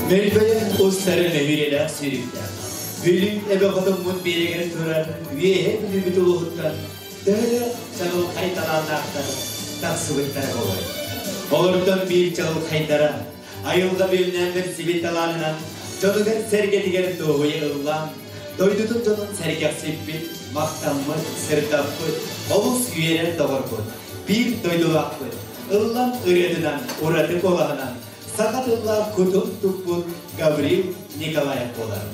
Мөлбөйөн устарын өһүрэлээх сүүрүктээх. Бүлүү эбэ хотоммут биэрэгэр турар үөһэ Бүлүүбүт улууһуттан төһө да чаҕылхай талааннаахтар тахсыбыттара буолуой. Олортон биир чаҕылхайдара айылҕа бүөлнээн бэрсибит талаанынан дьонугар-сэргэтигэр дуоһуйа ыллаан, дойдутун дьонун сэргэхсиппит, махтаммыт, сырдаппыт, олус үөрэр доҕорбут, биир дойдулаахпыт, ыллам ырыатынан, ураты куолаһынан саха тыллаах кутун туппут Гаврил Николаев буолар.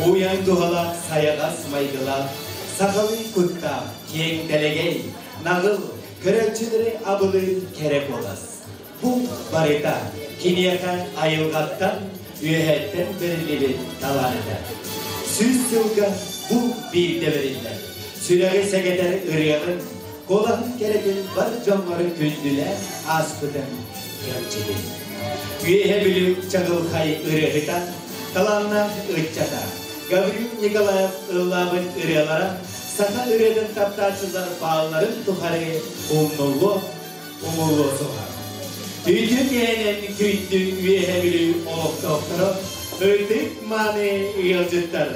Уйан туһалаах сайаҕас майгылаах, сахалыы куттаах, киэҥ дэлэгэй, наҕыл, көрөөччүлэри абылыыр кэрэ куолас. Бу барыта киниэхэ айылҕаттан, үөһэттэн бэриллибит талаан этэ. 100 сылга бу биирдэ бэриллэр. Сүрэҕи сэгэтэр ырыаҕын, куолаһын кэрэтин бар дьоҥҥору күндүлээн ааспытын кэмчитин. Үөһэ Бүлүү чаҕылхай ырыаһыта, талааннаах ыччата Гаврил Николаев ыллаабыт ырыалара саха ырыатын таптааччылар баалларын тухары умнуллуо, умуллуо суоҕа. Үтүө киэһэнэн күндү Үөһэ Бүлүү олохтоохторо, ытык мааны ыалдьыттар!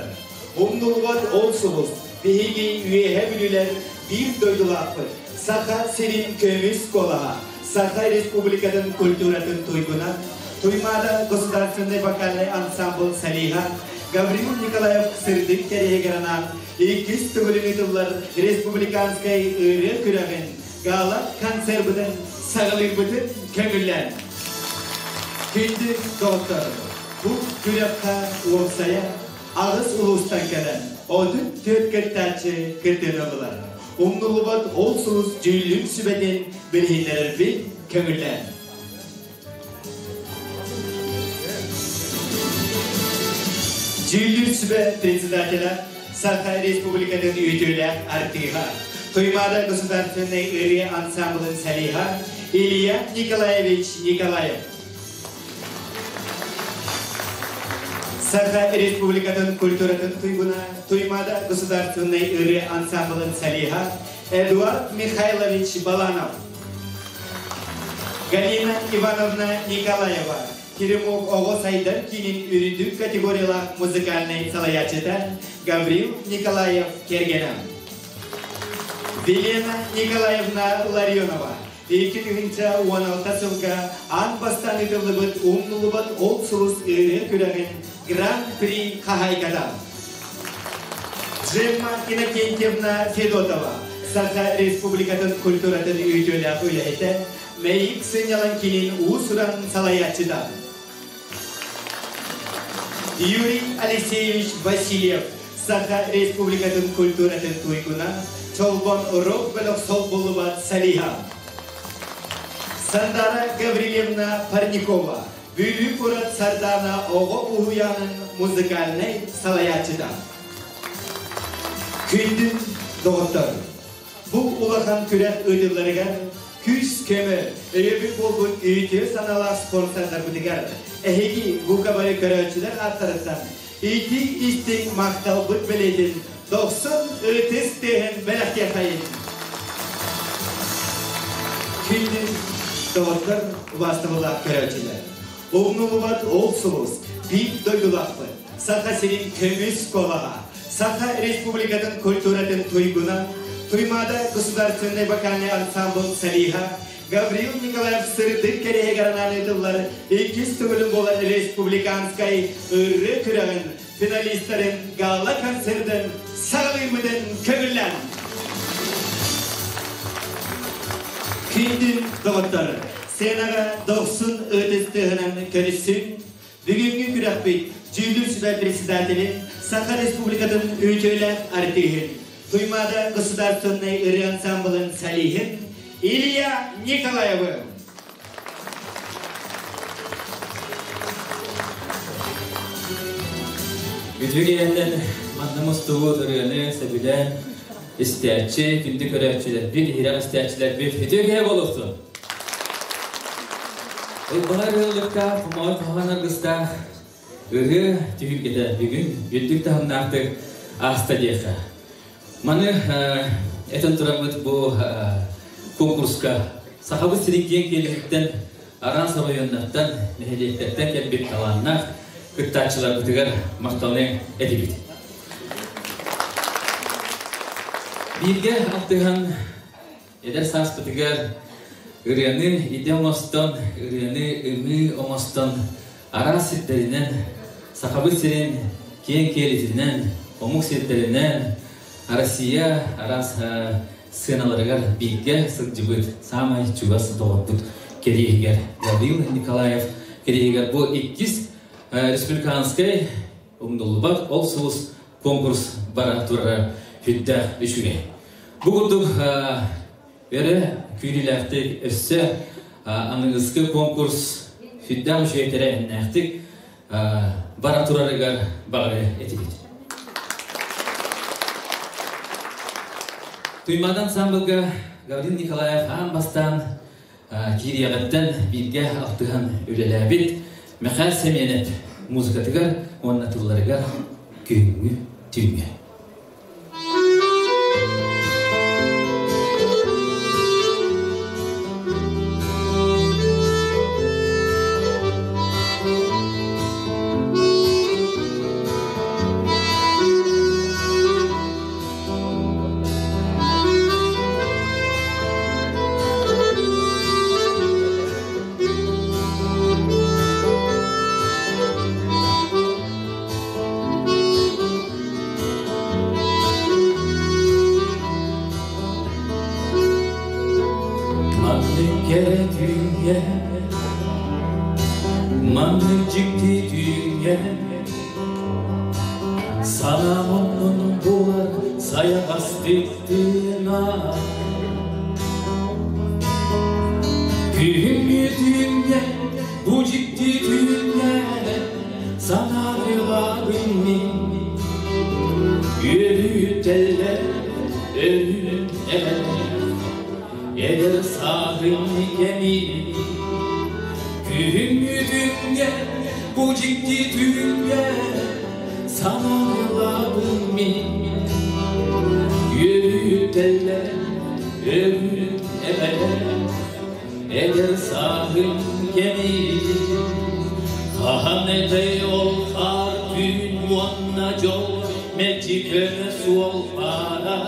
Умнуллубат ол сулус, биһиги Үөһэ Бүлүүлэр биир дойдулаахпыт, Саха сирин көмүс куолаһа, Саха Республикатын культуратын туйгуна, Туймаада государственнай вокальнай ансамбл солиһа Гаврил Николаев сырдык кэриэһигэр анаан иккис төгүлүн ыытыллар республиканскай ырыа күрэҕин гала-концербытын саҕалыырбытын көҥүллээн. Күндү доҕоттор, бу күрэххэ уопсайа аҕыс улуустан кэлэн 34 кыттааччы кыттыыны ыллылар. Умнуллубат ол сулус дьүүллүүр сүбэтин билиһиннэрэрбин көҥүллээн. Дьүүллүүр сүбэ председателя Саха Республикатын үтүөлээх артыыһа, Туймаада государственнай ырыа ансамблын солиһа Илья Николаевич Николаев. Саха Республикатын культуратын туйгуна Туймаада государственнай ырыа ансамблын солиһа Эдуард Михайлович Баланов. Галина Ивановна Николаева, Теремок оҕо сайдар киинин үрдүк категориялаах музыкальнай салайааччыта Гаврил Николаев кэргэнэ. Елена Николаевна Ларионова, 2016 сылга аан бастаан ыытыллыбыт умнуллубат ол сулус ырыа күрэҕин Гран-при хаһаайката. Джемма Иннокентьевна Федотова, Саха Республикатын культуратын үтүөлээх үлэһитэ, Мэйик сынньалаҥ киинин уус-уран салайааччыта. Юрий Алексеевич Васильев, Саха Республикатын культуратын туйгуна, Чолбон рок-бөлөх солбуллубат солиһа. Сандара Гаврильевна Парникова, Бүлүү куорат Сардаана оҕо уһуйаанын музыкальнай салайааччыта. Күндү доҕоттор, бу улахан күрэх ыытылларыгар күүс-көмө, өйөбүл буолбут үтүө санаалаах спонсордарбытыгар эһиги бука бары көрөөччүлэр ааттарыттан итии-истиҥ махталбыт бэлиэтин дохсун ытыс тыаһын бэлэхтиэххэйин. Күндү доҕоттор, убаастабыллаах көрөөччүлэр! Умнуллубат ол сулус, биир дойдулаахпыт, Саха сирин көмүс куолаһа, Саха Республикатын культуратын туйгуна, Туймаада государственнай вокальнай ансамбл солиһа Гаврил Николаев сырдык кэриэһигэр анаан ыытыллар иккис төгүлүн буолар республиканскай ырыа күрэҕин финалистарын гала-концердын саҕалыырбытын көҥүллээн. Күндү доҕоттор! Сценаҕа дохсун ытыс тыаһынан көрүссүн. Бүгүҥҥү күрэхпит дьүүллүүр сүбэ председателин, Саха Республикатын үтүөлээх артыыһын, Туймаада государственнай ырыа ансамблын солиһын Илья Николаевы. Үтүө киэһэннэн манна мустубут ырыаны сөбүлээн истээччи, күндү көрөөччүлэрбит, иһирэх истээччилэрбит үтүө киһи буолуохтун! Ылбаҕар ыаллыктаах, хомоҕой хоһоон аргыстаах ырыа түһүлгэтэ бүгүн үрдүк таһымнаахтык ааста диэххэ. Маны этэн тураммыт бу конкурска Сахабыт сирин киэҥ киэлититтэн араас оройуоннартан, нэһилиэктэртэн кэлбит талааннаах кыттааччыларбытыгар махталны этибит. Бииргэ алтыһан эдэр сааспытыгар ырыаны идэ оҥостон, ырыаны ымыы оҥостон араас сирдэринэн, Сахабыт сирин киэҥ киэлитинэн, омук сирдэринэн, Россия араас сценаларыгар бииргэ сылдьыбыт саамай чугас доҕорбут кэриэһигэр Гаврил Николаев кэриэһигэр бу иккис республиканскай умнуллубат ол сулус конкурс бара турара сүрдээх үчүгэй. Бу курдук өрө күүрүүлээхтик өссө аныгыскы конкурс сүрдээх үчүгэй тэрээһиннээхтик бара турарыгар баҕары этибит. Туймаада ансамблга Гаврил Николаев аан бастаан киириэҕиттэн бииргэ алтыһан үлэлээбит Мэхээс Сэмиэнэп музыкатыгар уонна тылларыгар күһүҥҥү түүҥҥэ. Маннык кэрэ түүҥҥэ, маннык дьикти түүҥҥэ Санаам оннун булар сайаҕастык тыына. Күһүҥҥү түүҥҥэ, бу дьикти түүҥҥэ санаалыылаабын мин. Үөрүү-тэллэр, өлүү эрэллэр, эдэр сааһым кэмин. Күһүҥҥү түүҥҥэ, бу дьикти түүҥҥэ санаалыылаабын мин. Үөрүү-тэллэр, өлүү эрэллэр, эдэр сааһым кэмин. Хаһан этэй ол хаар түүн уонна дьол мэлдьи көнө суол баара.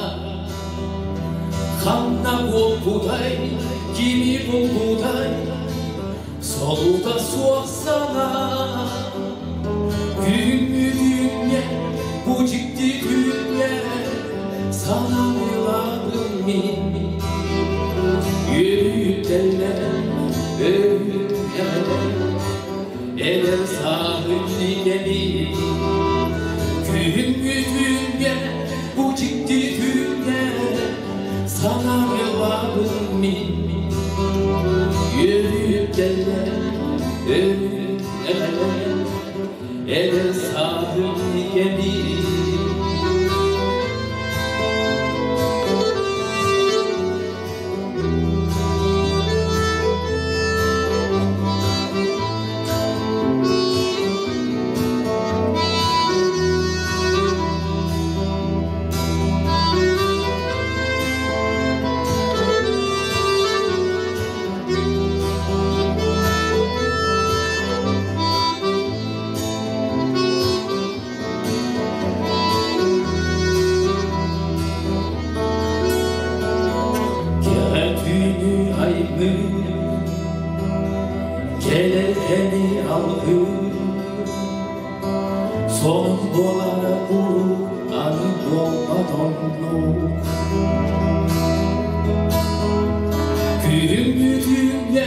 Ханна буолбутай, кими булбутай, солута суох санаа. Күһүҥҥү түүҥҥэ, бу дьикти түүҥҥэ санаалаабын мин. Үөрүү-тэллэр, өлүү-эҕэлэр, эдэр сааһым кэмин. Күһүҥҥү түүҥҥэ, бу дьикти түүҥҥэ санаалаабын мин. Үөрүү-тэллэр, өлүү-эҕэлэр, эдэр сааһым кэмин. Кэҕэ түүнү аймыы, кэлэр кэми алгыы, сонун буолара куруук аны буолбат оннук. Күһүҥҥү түүҥҥэ,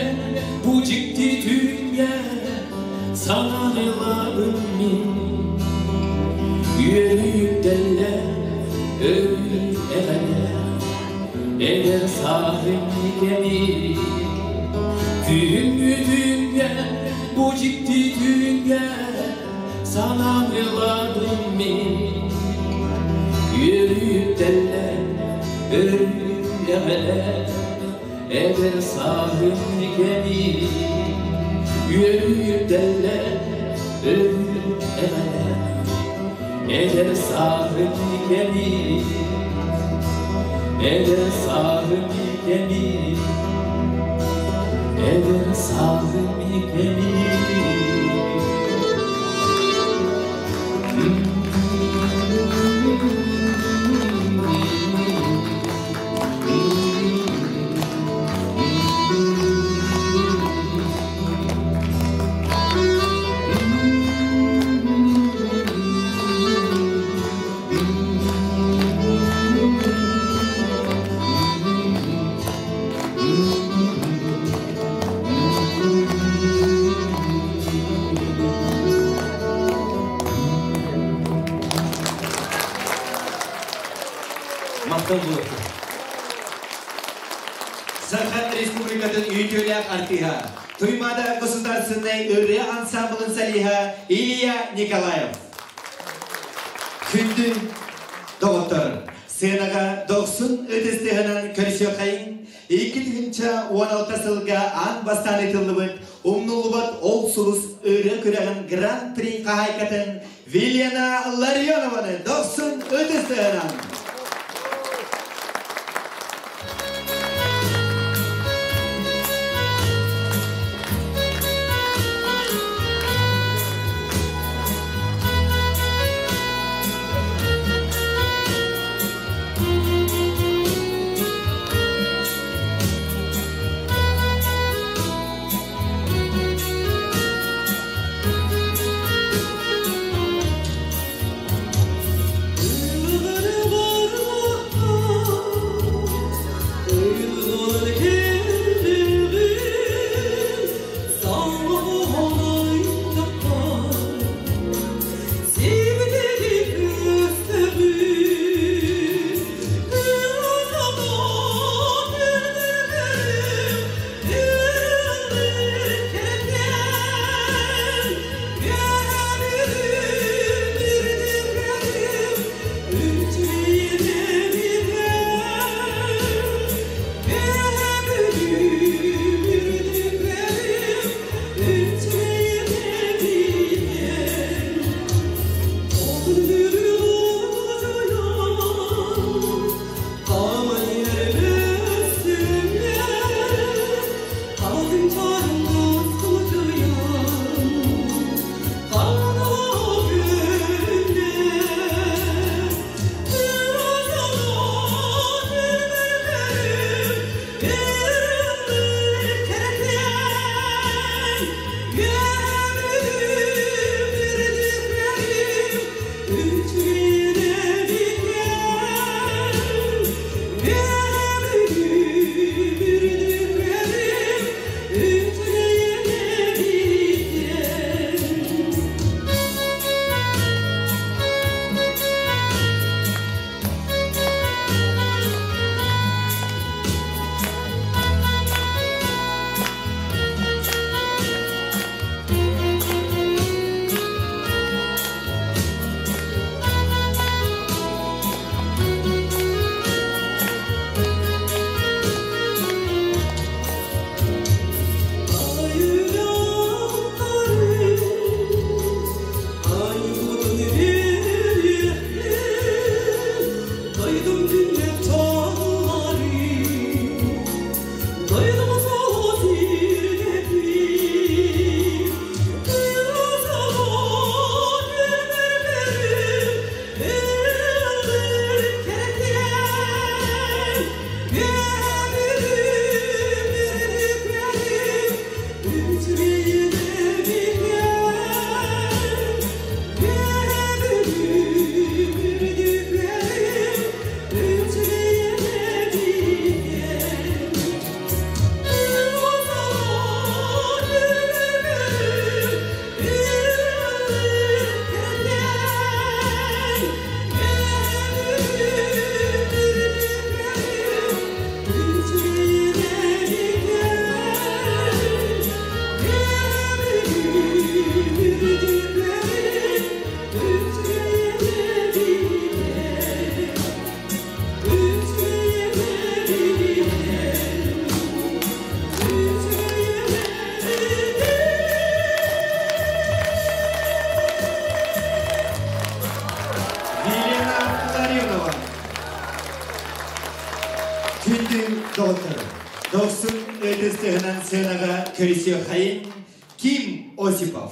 Санан ылабын мин Үөрүүттэллэ өр эҕэлээх Эдэр сааһым кэми Күһүҥҥү түүҥҥэ бу дьикти түүҥҥэ Санан ылабын мин Үөрүүттэллэ өр эҕэлээх Эдэр сааһым кэми Үөрүүттэллэ өр эҕэлээх Эдэр сааһым кэми Эдэр сааһым кэми Эдэр сааһым кэми. Махтал буолуохтун. Саха Республикатын үтүөлээх артыыһа, Туймаада государственнай ырыа ансамблын солиһа Илья Николаев. Күндү доҕоттор, сценаҕа дохсун ытыс тыаһынан көрсүөххэйиҥ, 2016 сылга аан бастаан ыытыллыбыт Умнуллубат ол сулус ырыа күрэҕин Гран-при хаһаайкатын Вилена Ларионованы дохсун ытыс тыаһынан! Ыллыгырыбыт. ытыс тыаһынан сценаҕа көрсүөххэйиҥ Ким Осипов.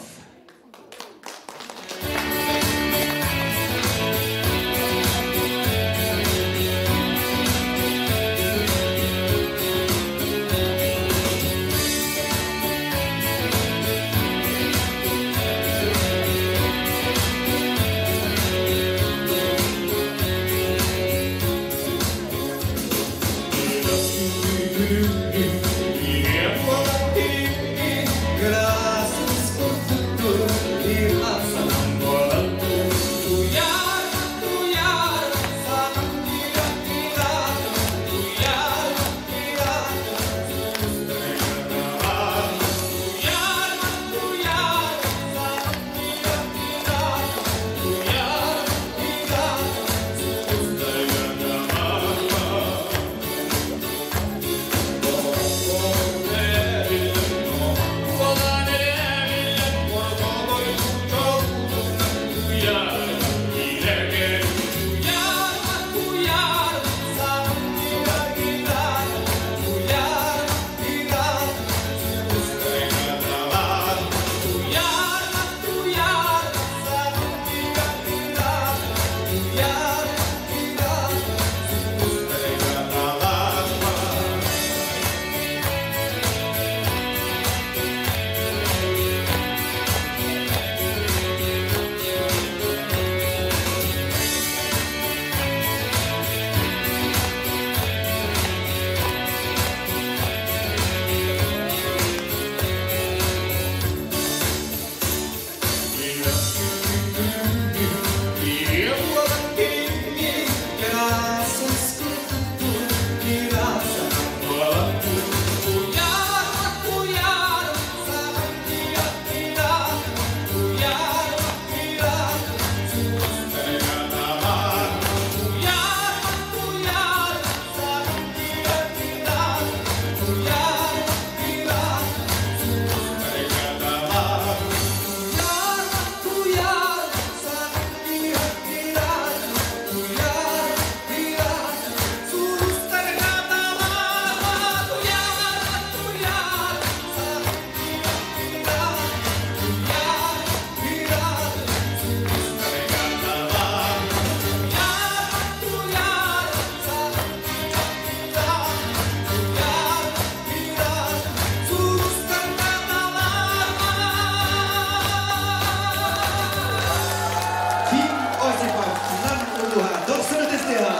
Ким Осипов, Нам улууһа, дохсун ытыс тыаһа.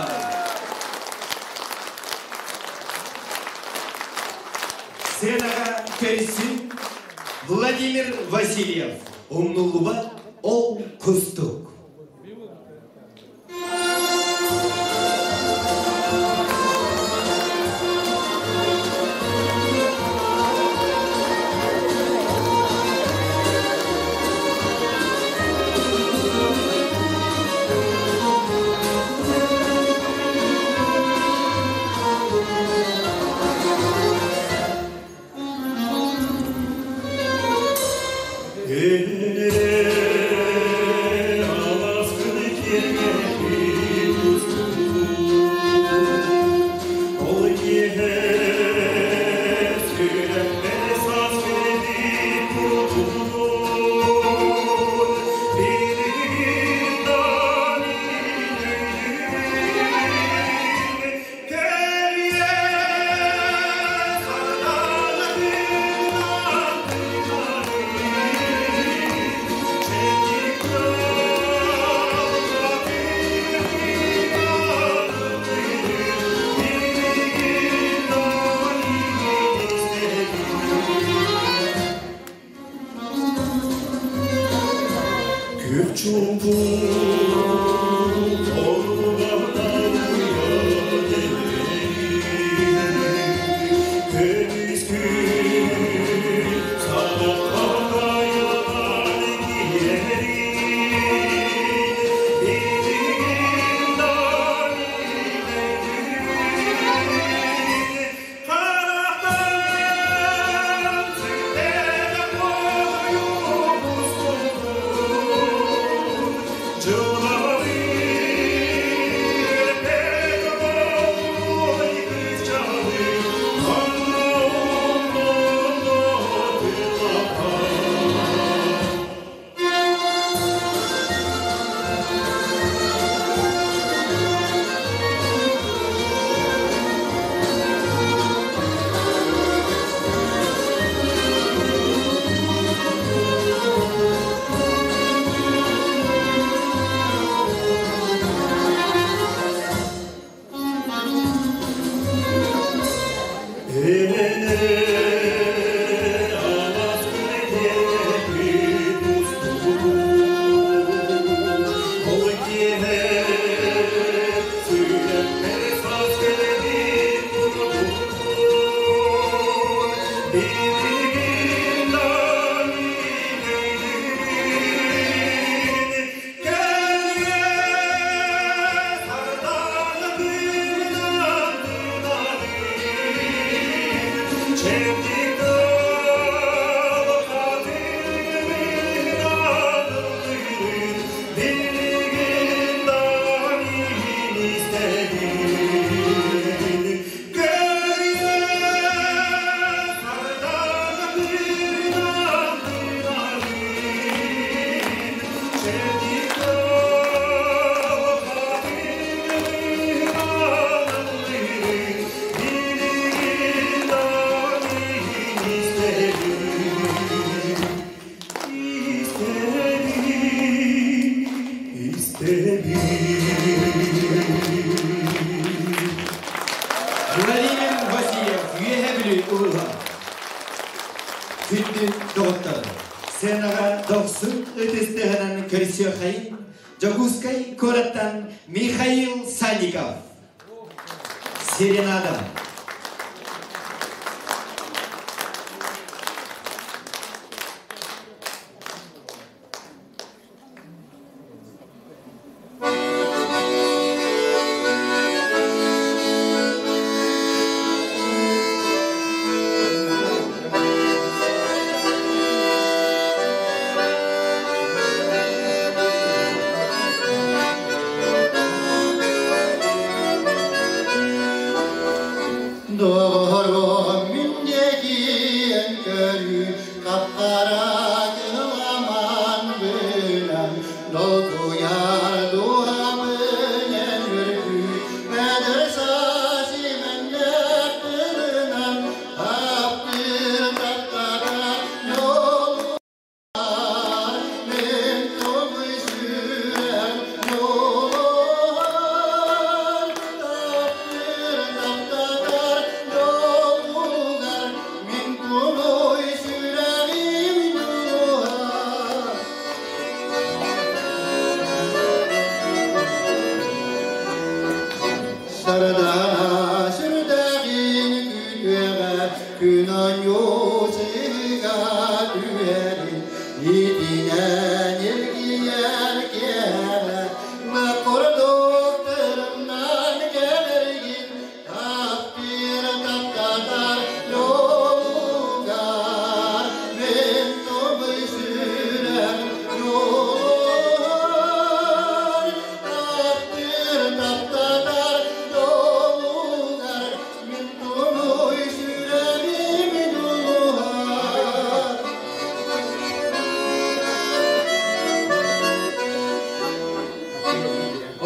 Сценаҕа көрсүҥ Владимир Васильев, Умнуллубат ол кустук. Joe. Владимир Васильев, Үөһэ Бүлүү улууһа. Күндү доҕоттор, сценаҕа дохсун ытыс тыаһынан көрсүөххэйин Дьокуускай куораттан Михаил Санников. Серенада. Доҕорум диэн көрүү хап-хара кыламан гынан долгуйар дууһабын үргүү эдэр саас имэннээх тылынан таптыыр таптара дьолугар мин тугуй сүрэм дьолугар таптыыр таптатар дьолугар мин тугуй сүрэҕим дьолугар. Сардаана сүрдээҕин күүтүөҕэ күн оонньуу сыһыга түһэрин итинэн илгийэр киэһэ курдук тырымнан кэлэргин таптыыр таптатар дьолугар мин тугуй сүрэҕим дьолугар таптыыр таптатар дьолугар мин тугуй сүрэҕим дьолугар.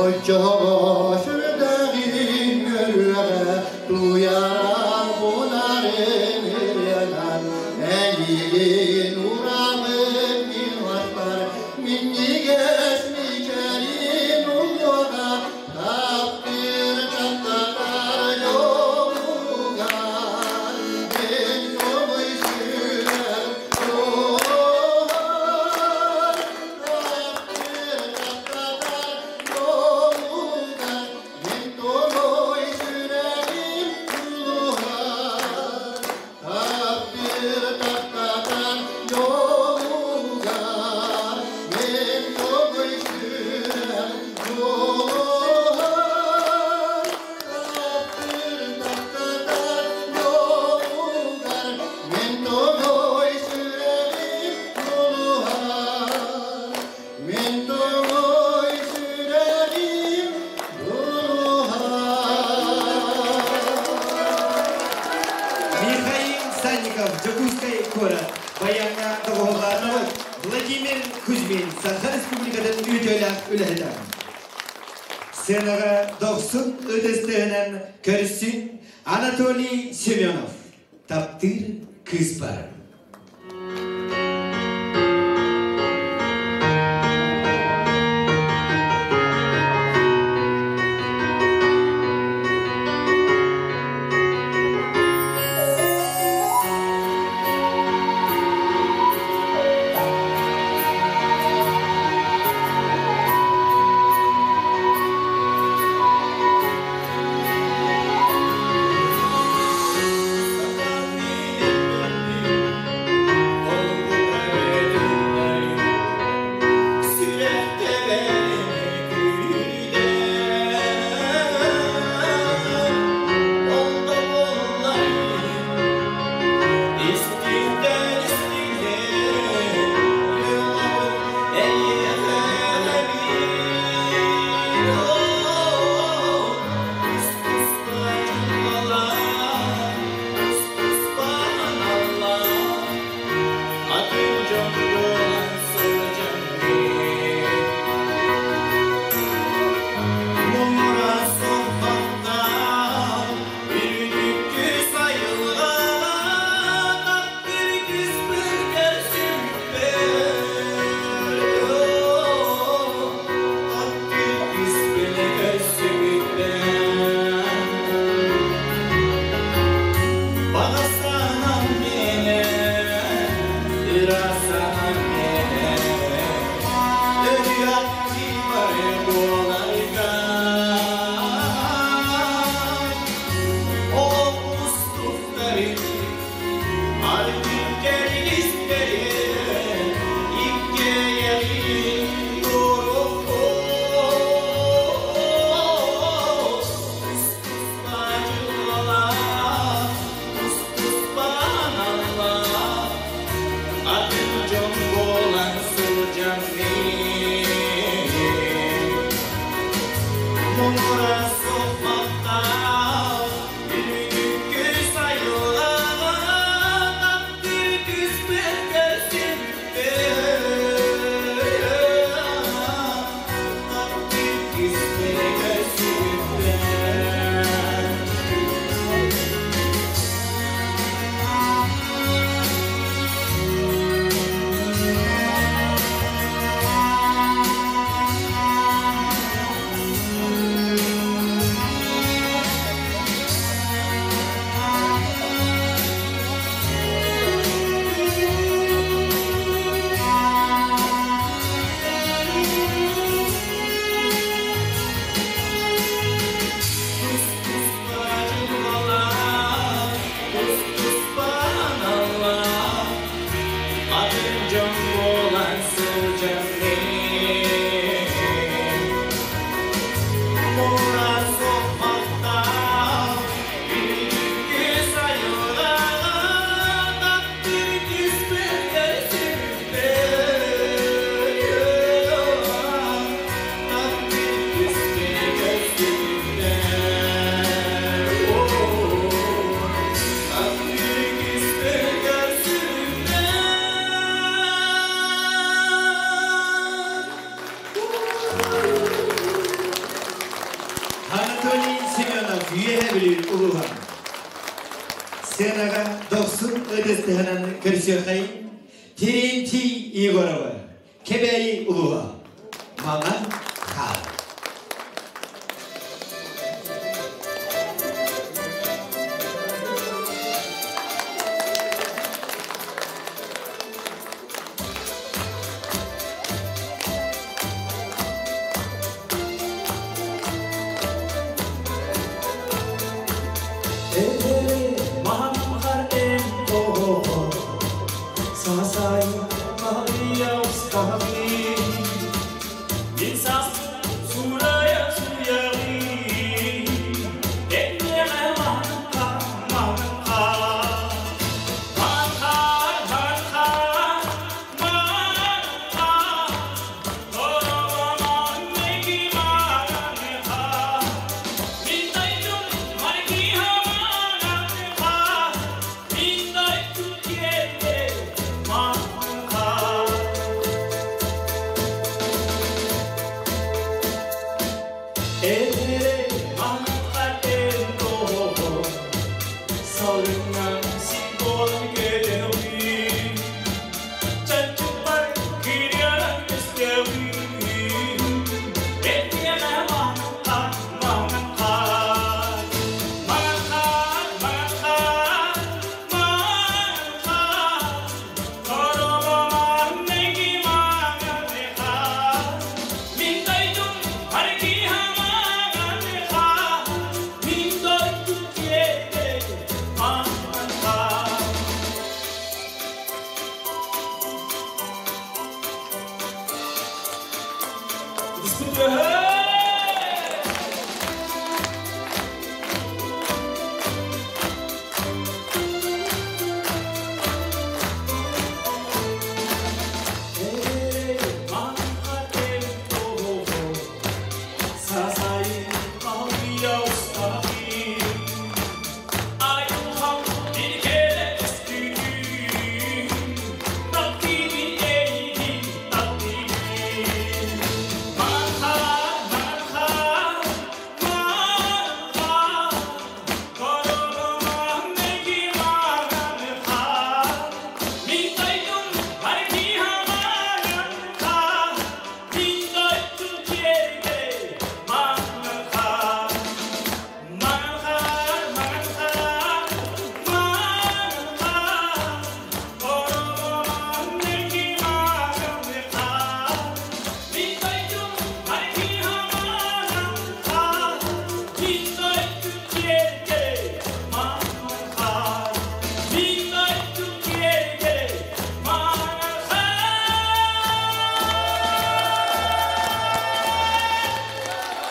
Оччоҕо сүрдээҕин көрүөҕэ туйаран кунарын ырыанан эйигин урамын мин аспар минньигэс мичээрин умнуоҕа таптыыр таптатар дьолугар мин тугуй сүрэҕим дьолугар таптыыр таптатар дьолугар мин тугуй сүрэҕим дьолугар таптыыр таптатар дьолугар мин тугуй сүрэҕим дьолугар таптыыр таптатар дьолугар мин тугуй сүрэҕим дьолугар мин тугуй сүрэҕим дьолугар. Михаил Санников, Дьокуускай куорат. Баяҥҥа доҕуһуоллаатыбыт Владимир Кузьмин, Саха Республикатын үтүөлээх үлэһитэ. Сценаҕа дохсун ытыс тыаһынан көрсүн Анатолий Семенов. Таптыыр кыыс бар. Ытыс тыаһынан көрсүөххэйиҥ Терентий Егоровы, Кэбээйи улууһа, Маҥан Хаар.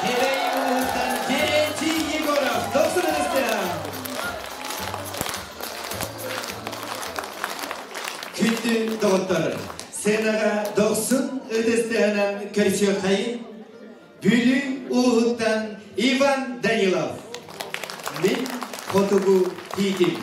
Кэбээйи улууһуттан Терентий Егоров, дохсун ытыс. Күндү доҕоттор, сценаҕа дохсун ытыс тыаһынан көрсүөххэйиҥ Бүлүү улууһуттан Иван Данилов. Мин хотугу тиитим.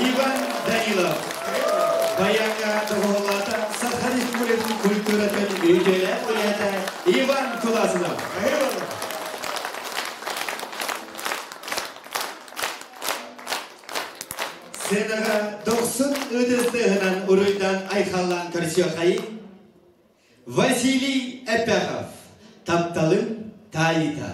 Иван Данилов. Баянга доҕуһуоллаата Саха Республикатын культуратын үтүөлээх үлэһитэ Иван Куласынов. Сценаҕа дохсун ытыс тыаһынан уруйдан айхаллаан көрсүөххэйин Василий Эпехов Тапталын таайыта.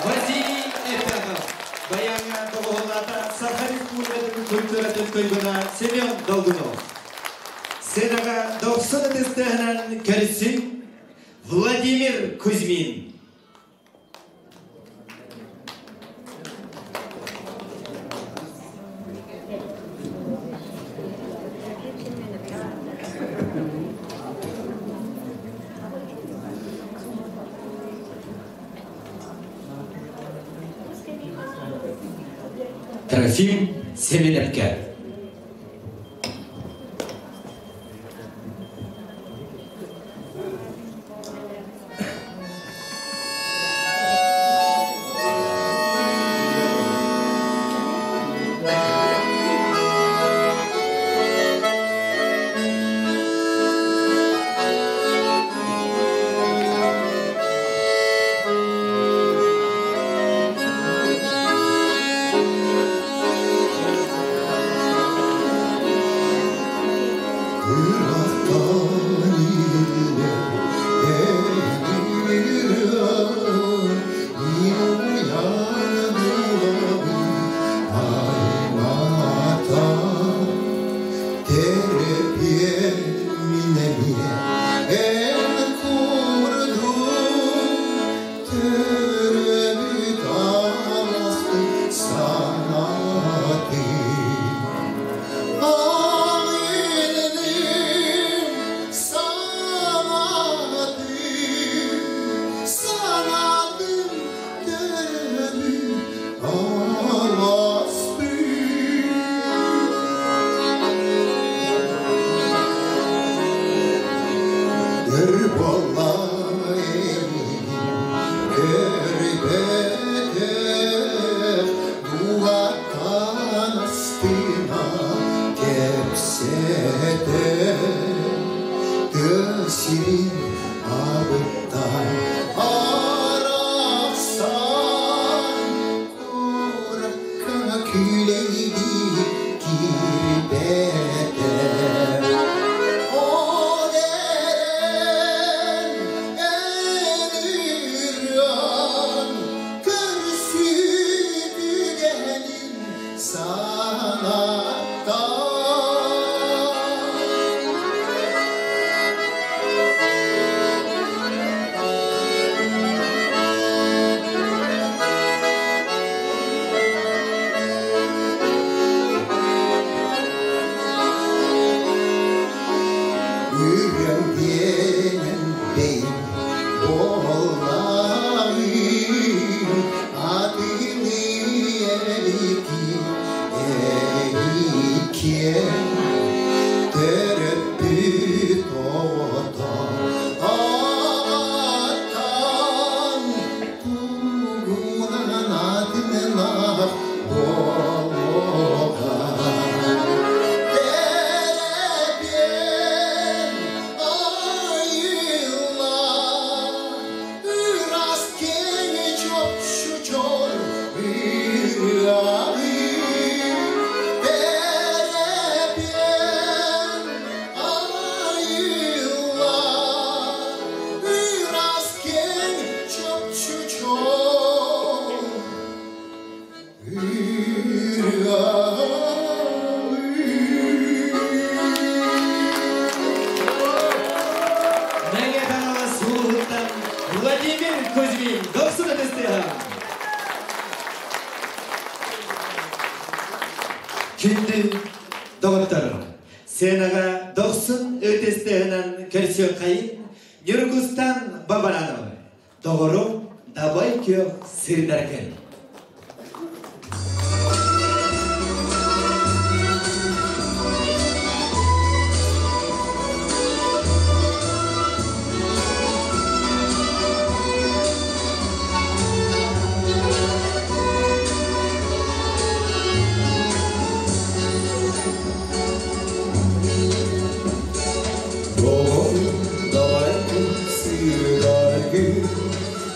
Василий Эпятов, баяҥҥа доҕуһуоллаата Саха Республикатын культуратын туйгуна Семен Долгунов. Сценаҕа дохсун ытыстыһынан көрсүн Владимир Кузьмин. Трофим Семеневке.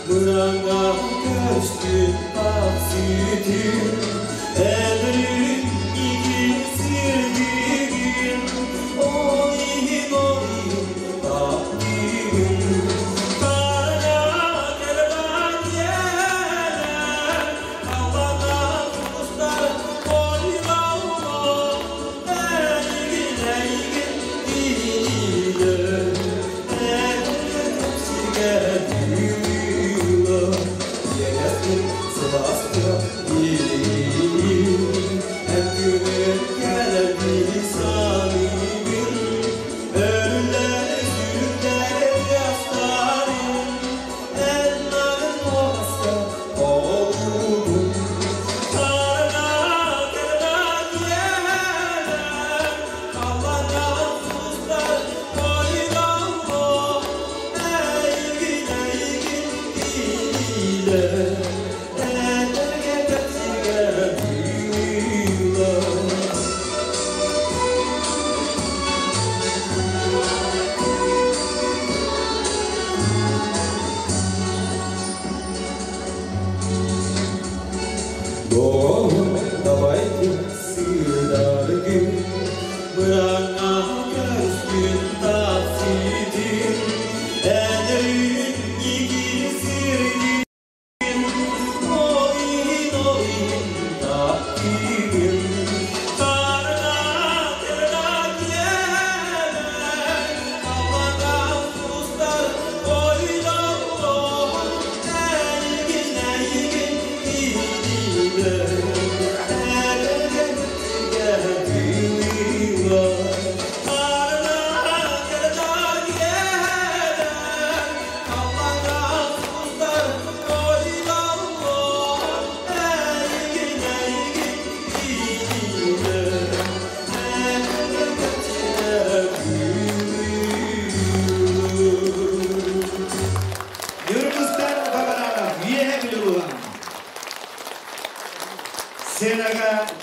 Mıranga köşkü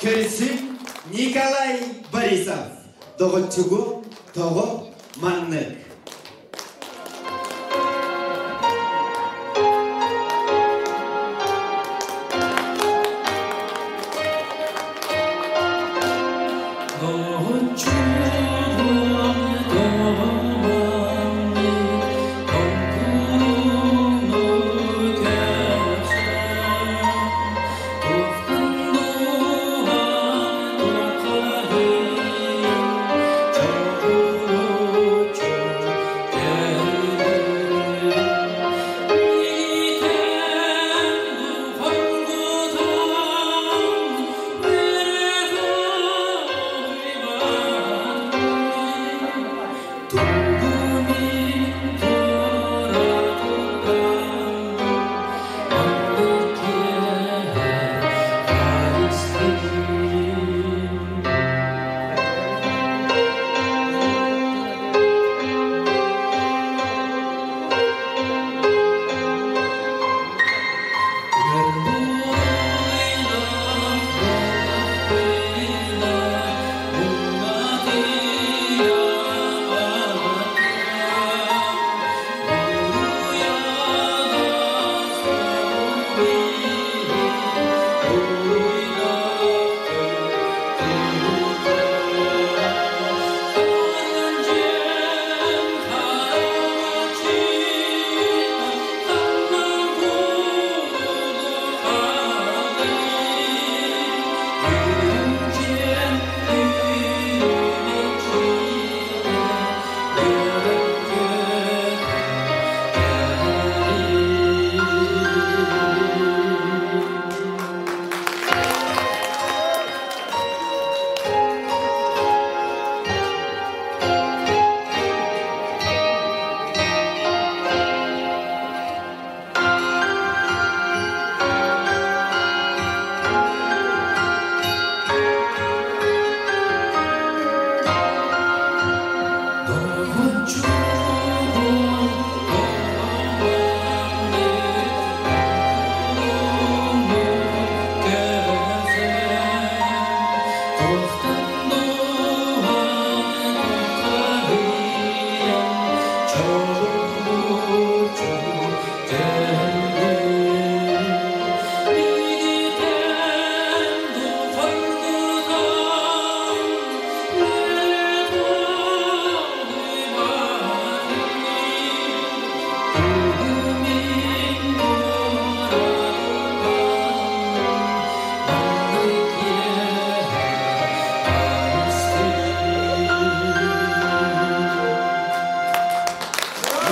көрсүн Николай Борисов. Доҕоччугу тоҕо маннык.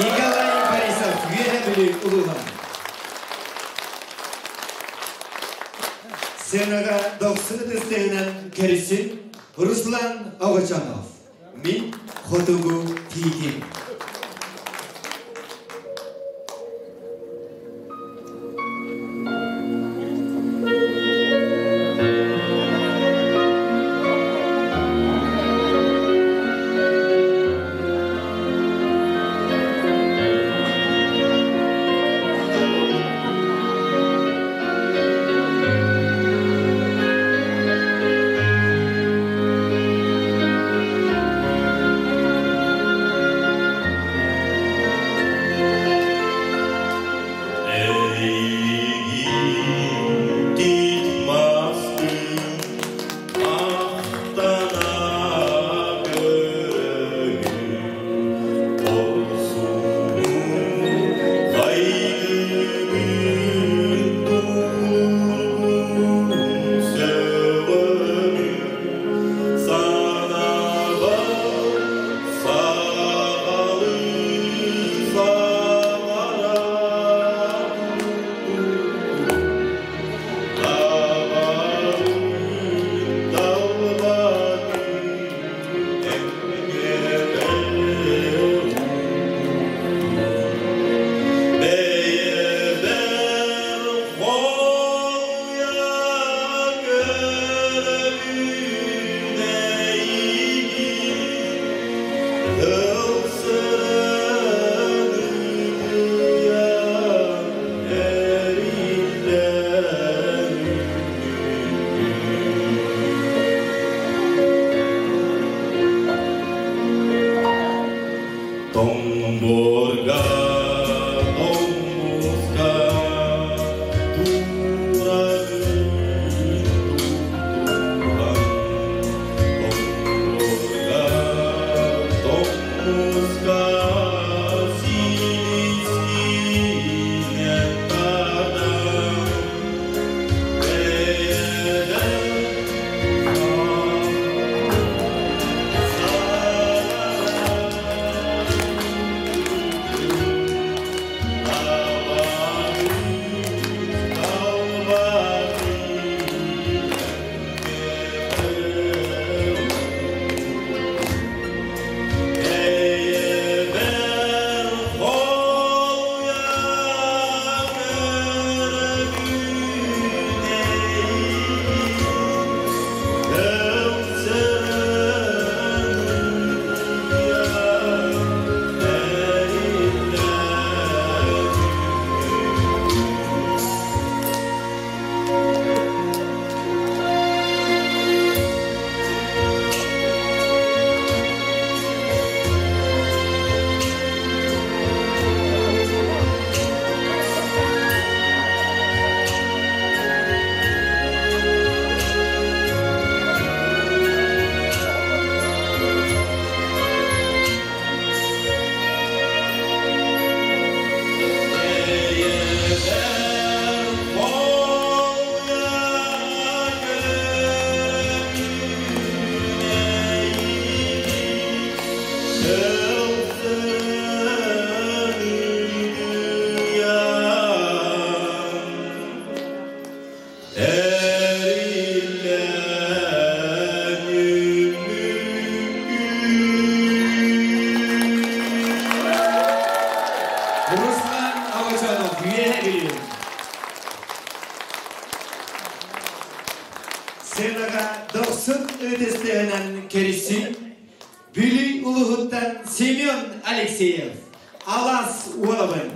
Николай Борисов, Үөһэ Бүлүү улууһа. Сценаҕа дохсун ытыстыһынан көрсүн Руслан Оҕочонов. Мин хотугу тиитим. Дохсун ытыс тыаһынан көрсүҥ, Бүлүү улууһуттан Семен Алексеев, Алаас Уолабын.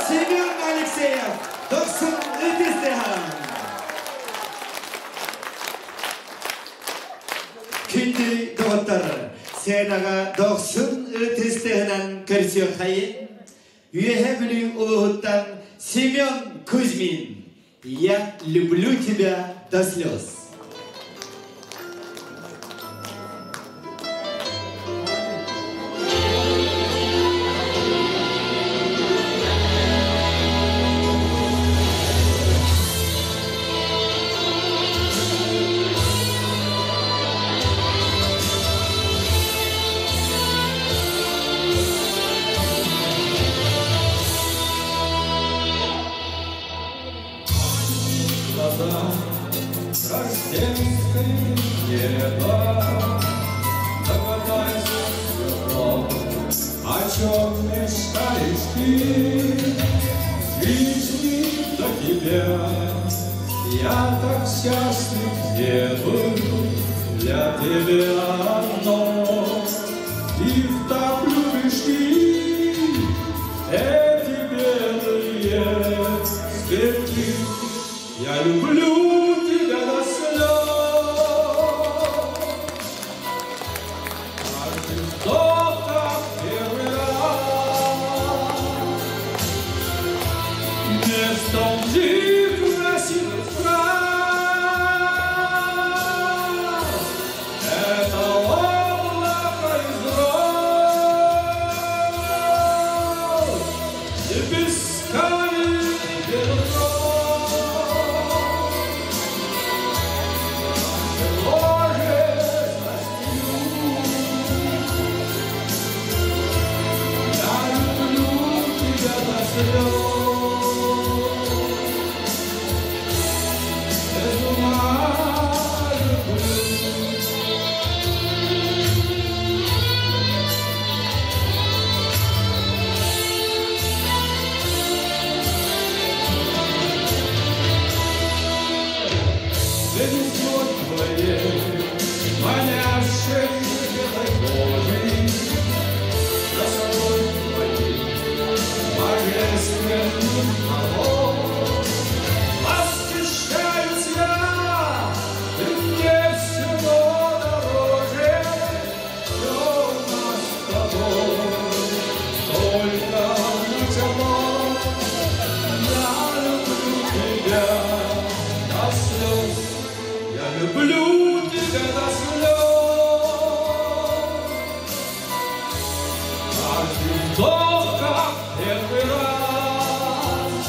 Семен Алексеев, Дохсун ытыс тыаһа. Күндү доҕоттор, сценаҕа дохсун ытыс тыаһынан көрсүөххэйин. Үөһээ Бүлүү улууһуттан Семен Кузьмин. Я люблю тебя до слез. мечты жизни до тебя. Я так счастлив не был для тебя одно. И так любишь ты эти белые цветы. Я люблю тебя до слез. Каждый вздох, как первый раз. Вместо лжи красивых фраз это облако из роз, лепестками белых роз. Наше ложе застелю. Я люблю тебя до слез. Без ума люблю. Звездой твоей, манящей белой кожей, красотой твоей, божественным полом. Восхищаюсь я, ты мне всего дороже, все у нас с тобой, только начало. Я люблю тебя до слез, я люблю тебя до слез. Каждый вдох, как первый раз.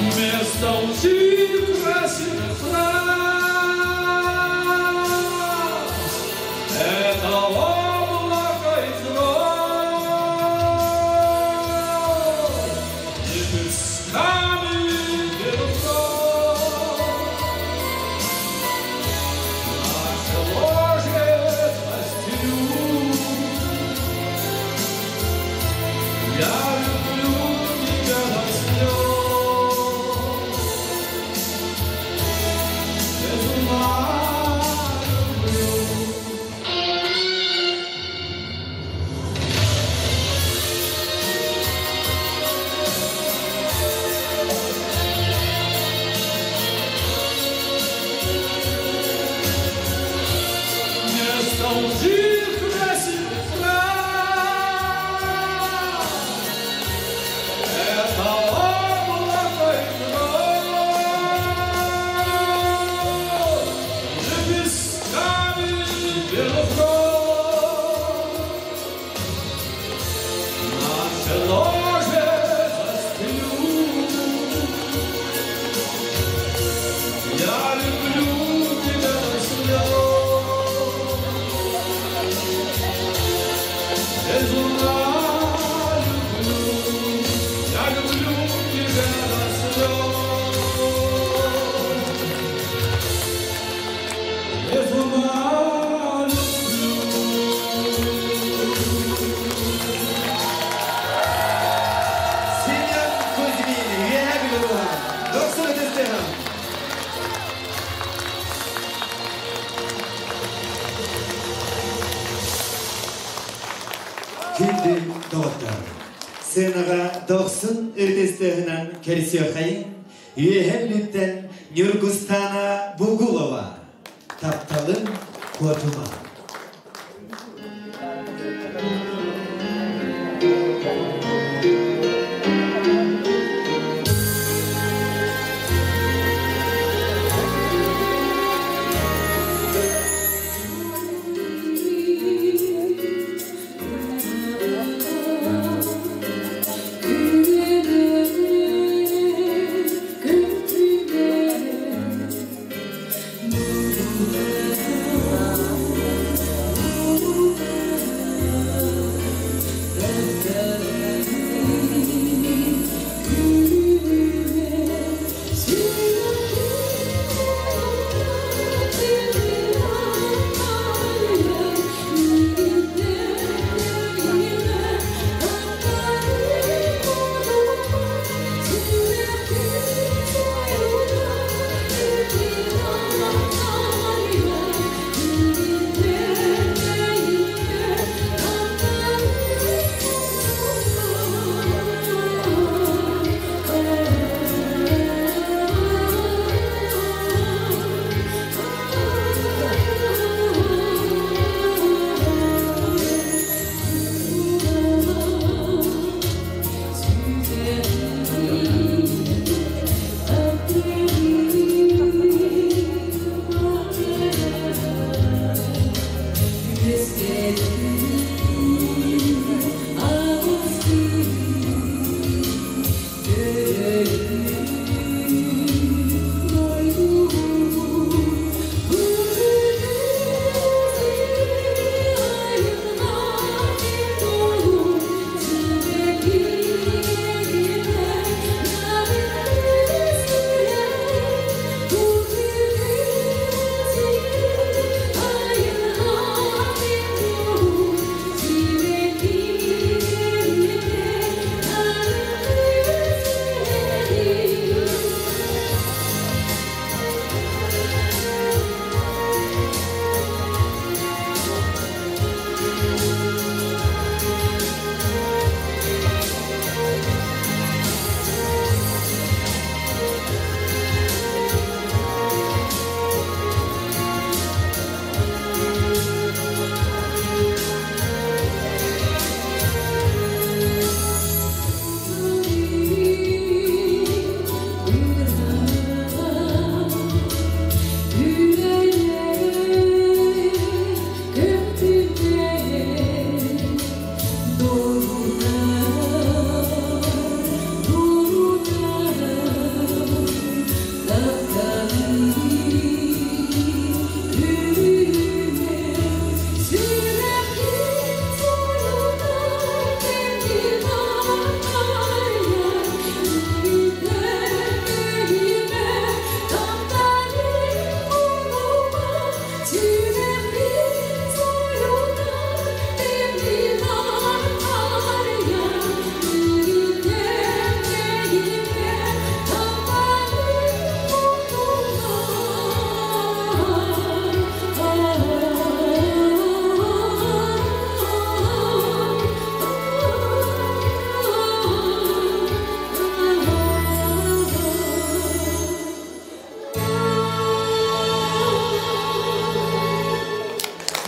Вместо лжи красивых фраз это облако из роз, лепестками белых роз. Наше ложе застелю. Я люблю тебя до слез. Без ума люблю. Вместо лжи красивых фраз это облако из роз, лепестками белых роз. Наше ложе застелю. Я люблю тебя до слез. Без ума люблю, я люблю тебя до слез. Без ума люблю. Семен Кузьмин, Үөһээ Бүлүү улууһа. Дохсун ытыс тыаһа. Күндү доҕоттор. Сценаҕа дохсун ытыс тыаһынан көрсүөххэйиҥ, Үөһээ Бүлүүттэн Нюргустана Бугулова. Тапталым куотума. Thank you.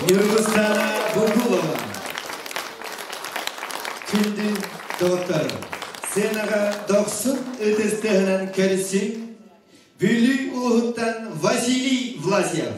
Нюргустана Бургулова. Күндү доҕоттор, сценаҕа дохсун ытыс тыаһынан көрсүҥ, Бүлүү улууһуттан Василий Власьев.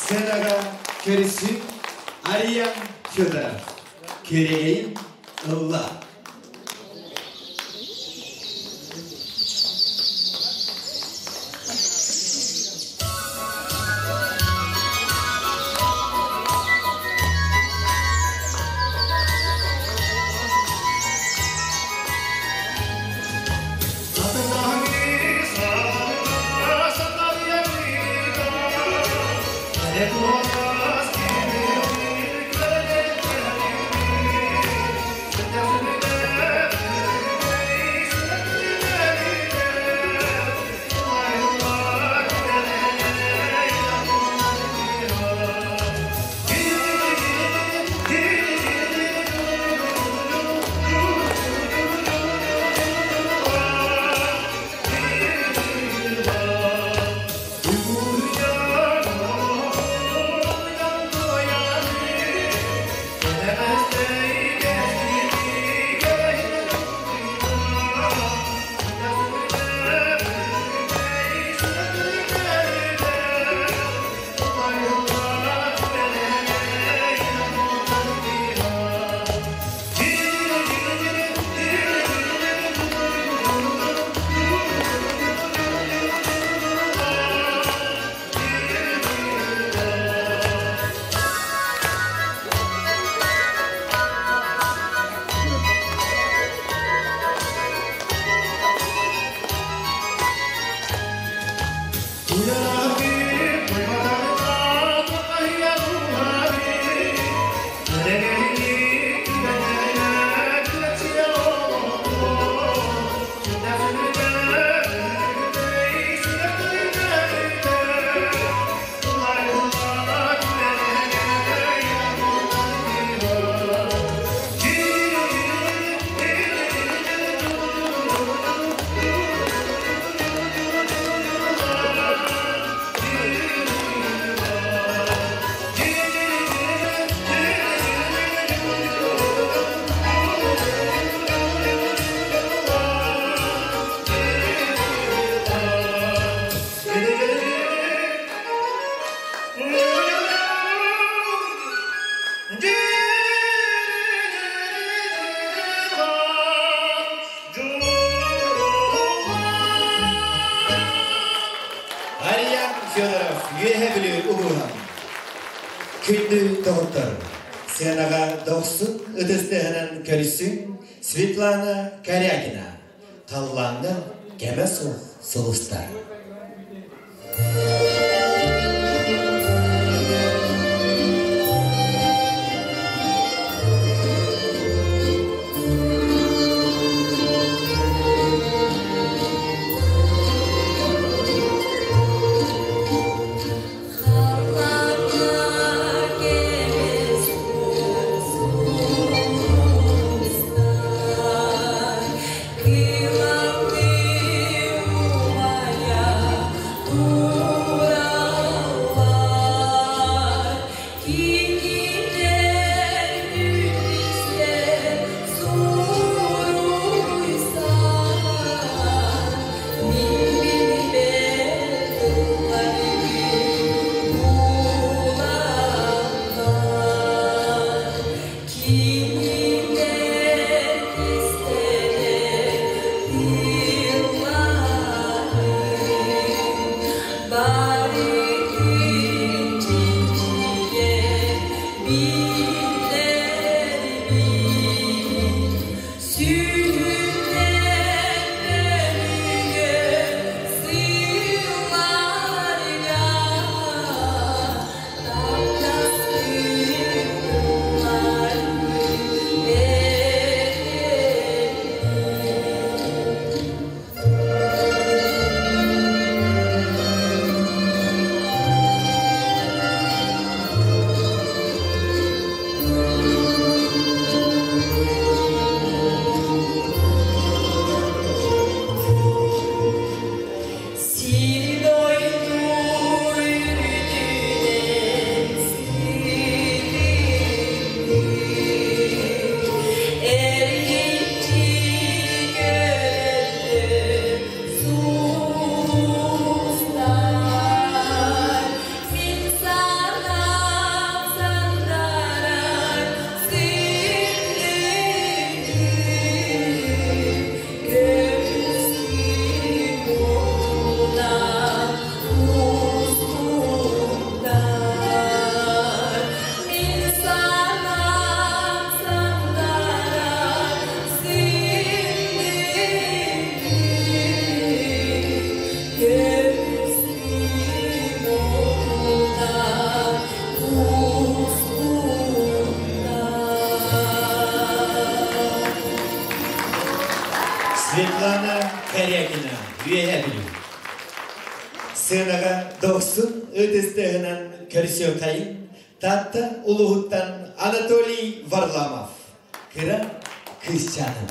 Сценаҕа көрсүҥ Ариан Федоров. Күөрэгэйим ылла. Ариан Федоров, Үөһээ Бүлүү улууһа. Күндү доҕоттор, сценаҕа дохсун ытыс тыаһынан көрүсүҥ Светлана Корякина, Халлааҥҥа кэмэ суох сулустар. Халлааҥҥа кэмэ суох сулустар, кыылалыы умайар. Корякина, Үөһээ Бүлүү. Сыанаҕа дохсун ытыс тыаһынан көрсүөххэйиҥ Таатта улууһуттан Анатолий Варламов, кыра кыысчаанын.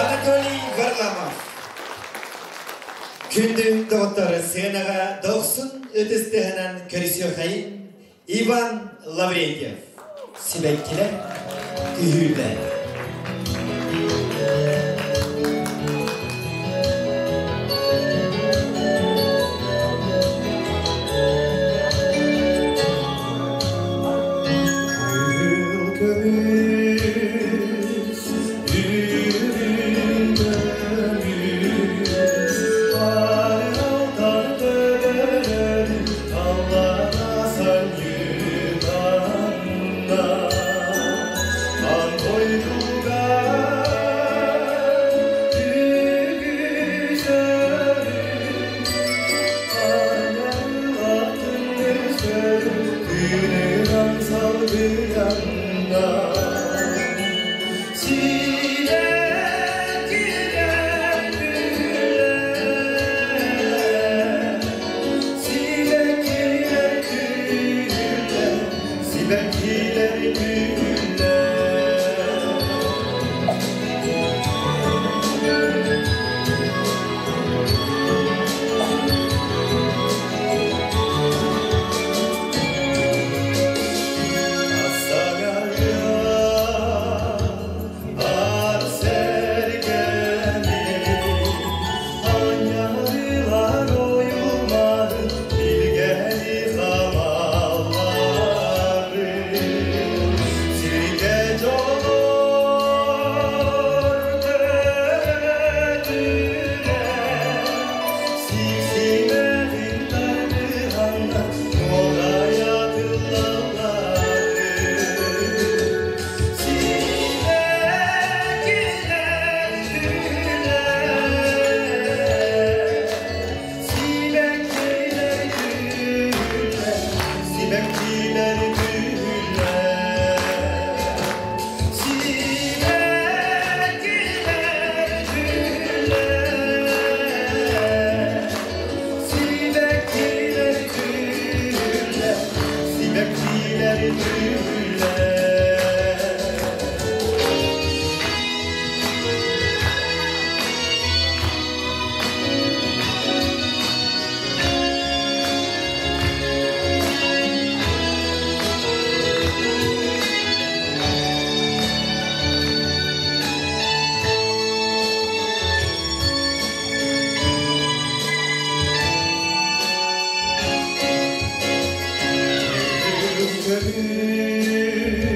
Анатолий Варламов. Күндү доҕоттор, сыанаҕа дохсун ытыс тыаһынан көрсүөххэйиҥ Иван Лаврентьев. Сибэккилэр күһүүллэр. Кыһыл көмүс, үрүҥ көмүс, арылтар төбөлөрүн аллара санньытанна. Аан дойдуга үгүс өрүс, анньылатын өстөрүн күнүнэн салгыйанна. Сибэккилэр күллэр, сибэккилэр күллэр, сибэккилэр күллэр. Асаҕайа Сибэккилэр түһүллэр.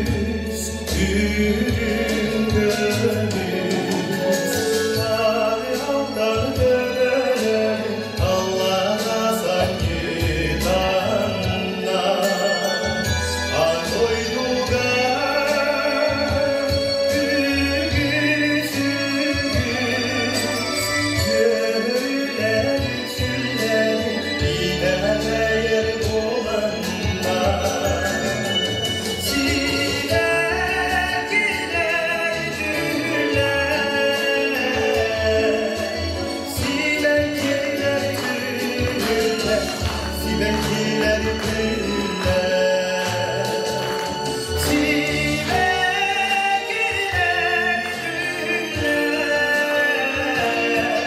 Көмүс, үрүҥ көмүс, Алдан көбөлөр Аллаға санньытанна. Ан дойдуга үгүс үгүс Көмүлэр үксүллэр итэҕэйэр буоланнар. Сибэккилэр түһүллэр, сибэккилэр түһүллэр, сибэккилэр түһүллэр. Сибэккилэр түһүллэр,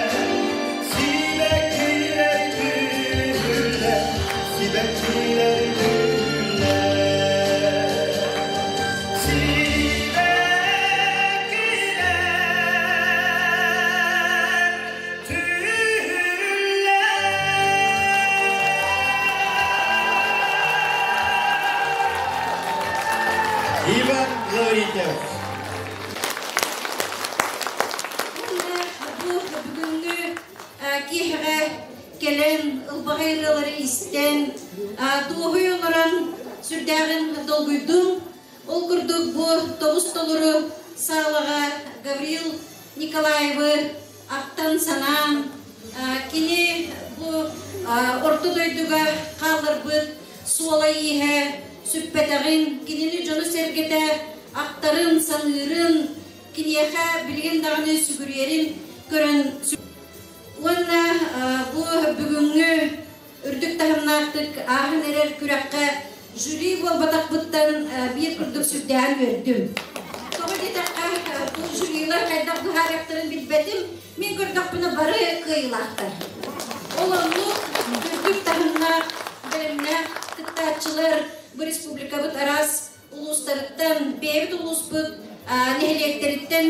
сибэккилэр түһүллэр, сибэккилэр түһүллэр. Сибэккилэр түһүллэр. Иван Лаврентьев. Бу бүгүҥҥү киэһэҕэ кэлэн ылбаҕай ырыалары истэн, дуоһуй олорон сүрдээҕин долгуйдум. Ол курдук бу тобус толору саалаҕа Гаврил Николаевы ахтан санаан, кини бу орто дойдуга хаалларбыт суола-ииһэ сүппэтэҕин, кинини дьону-сэргэтэ ахтарын, саныырын, киниэхэ билигин даҕаны сүгүрүйэрин көрөн уонна бу бүгүҥҥү үрдүк таһымнаахтык ааһан эрэр күрэххэ жюри буолбатахпыттан биир курдук сүрдээҕин үөрдүм. Тоҕо диэтэххэ, бу жюрилар хайдах быһаарыахтарын билбэтим, мин көрдөхпүнэ бары кыайыылаахтар. Ол оннук үрдүк таһымнаах, бэлэмнээх кыттааччылар бу республикабыт араас улуустарыттан, бэйэбит улууспут нэһилиэктэриттэн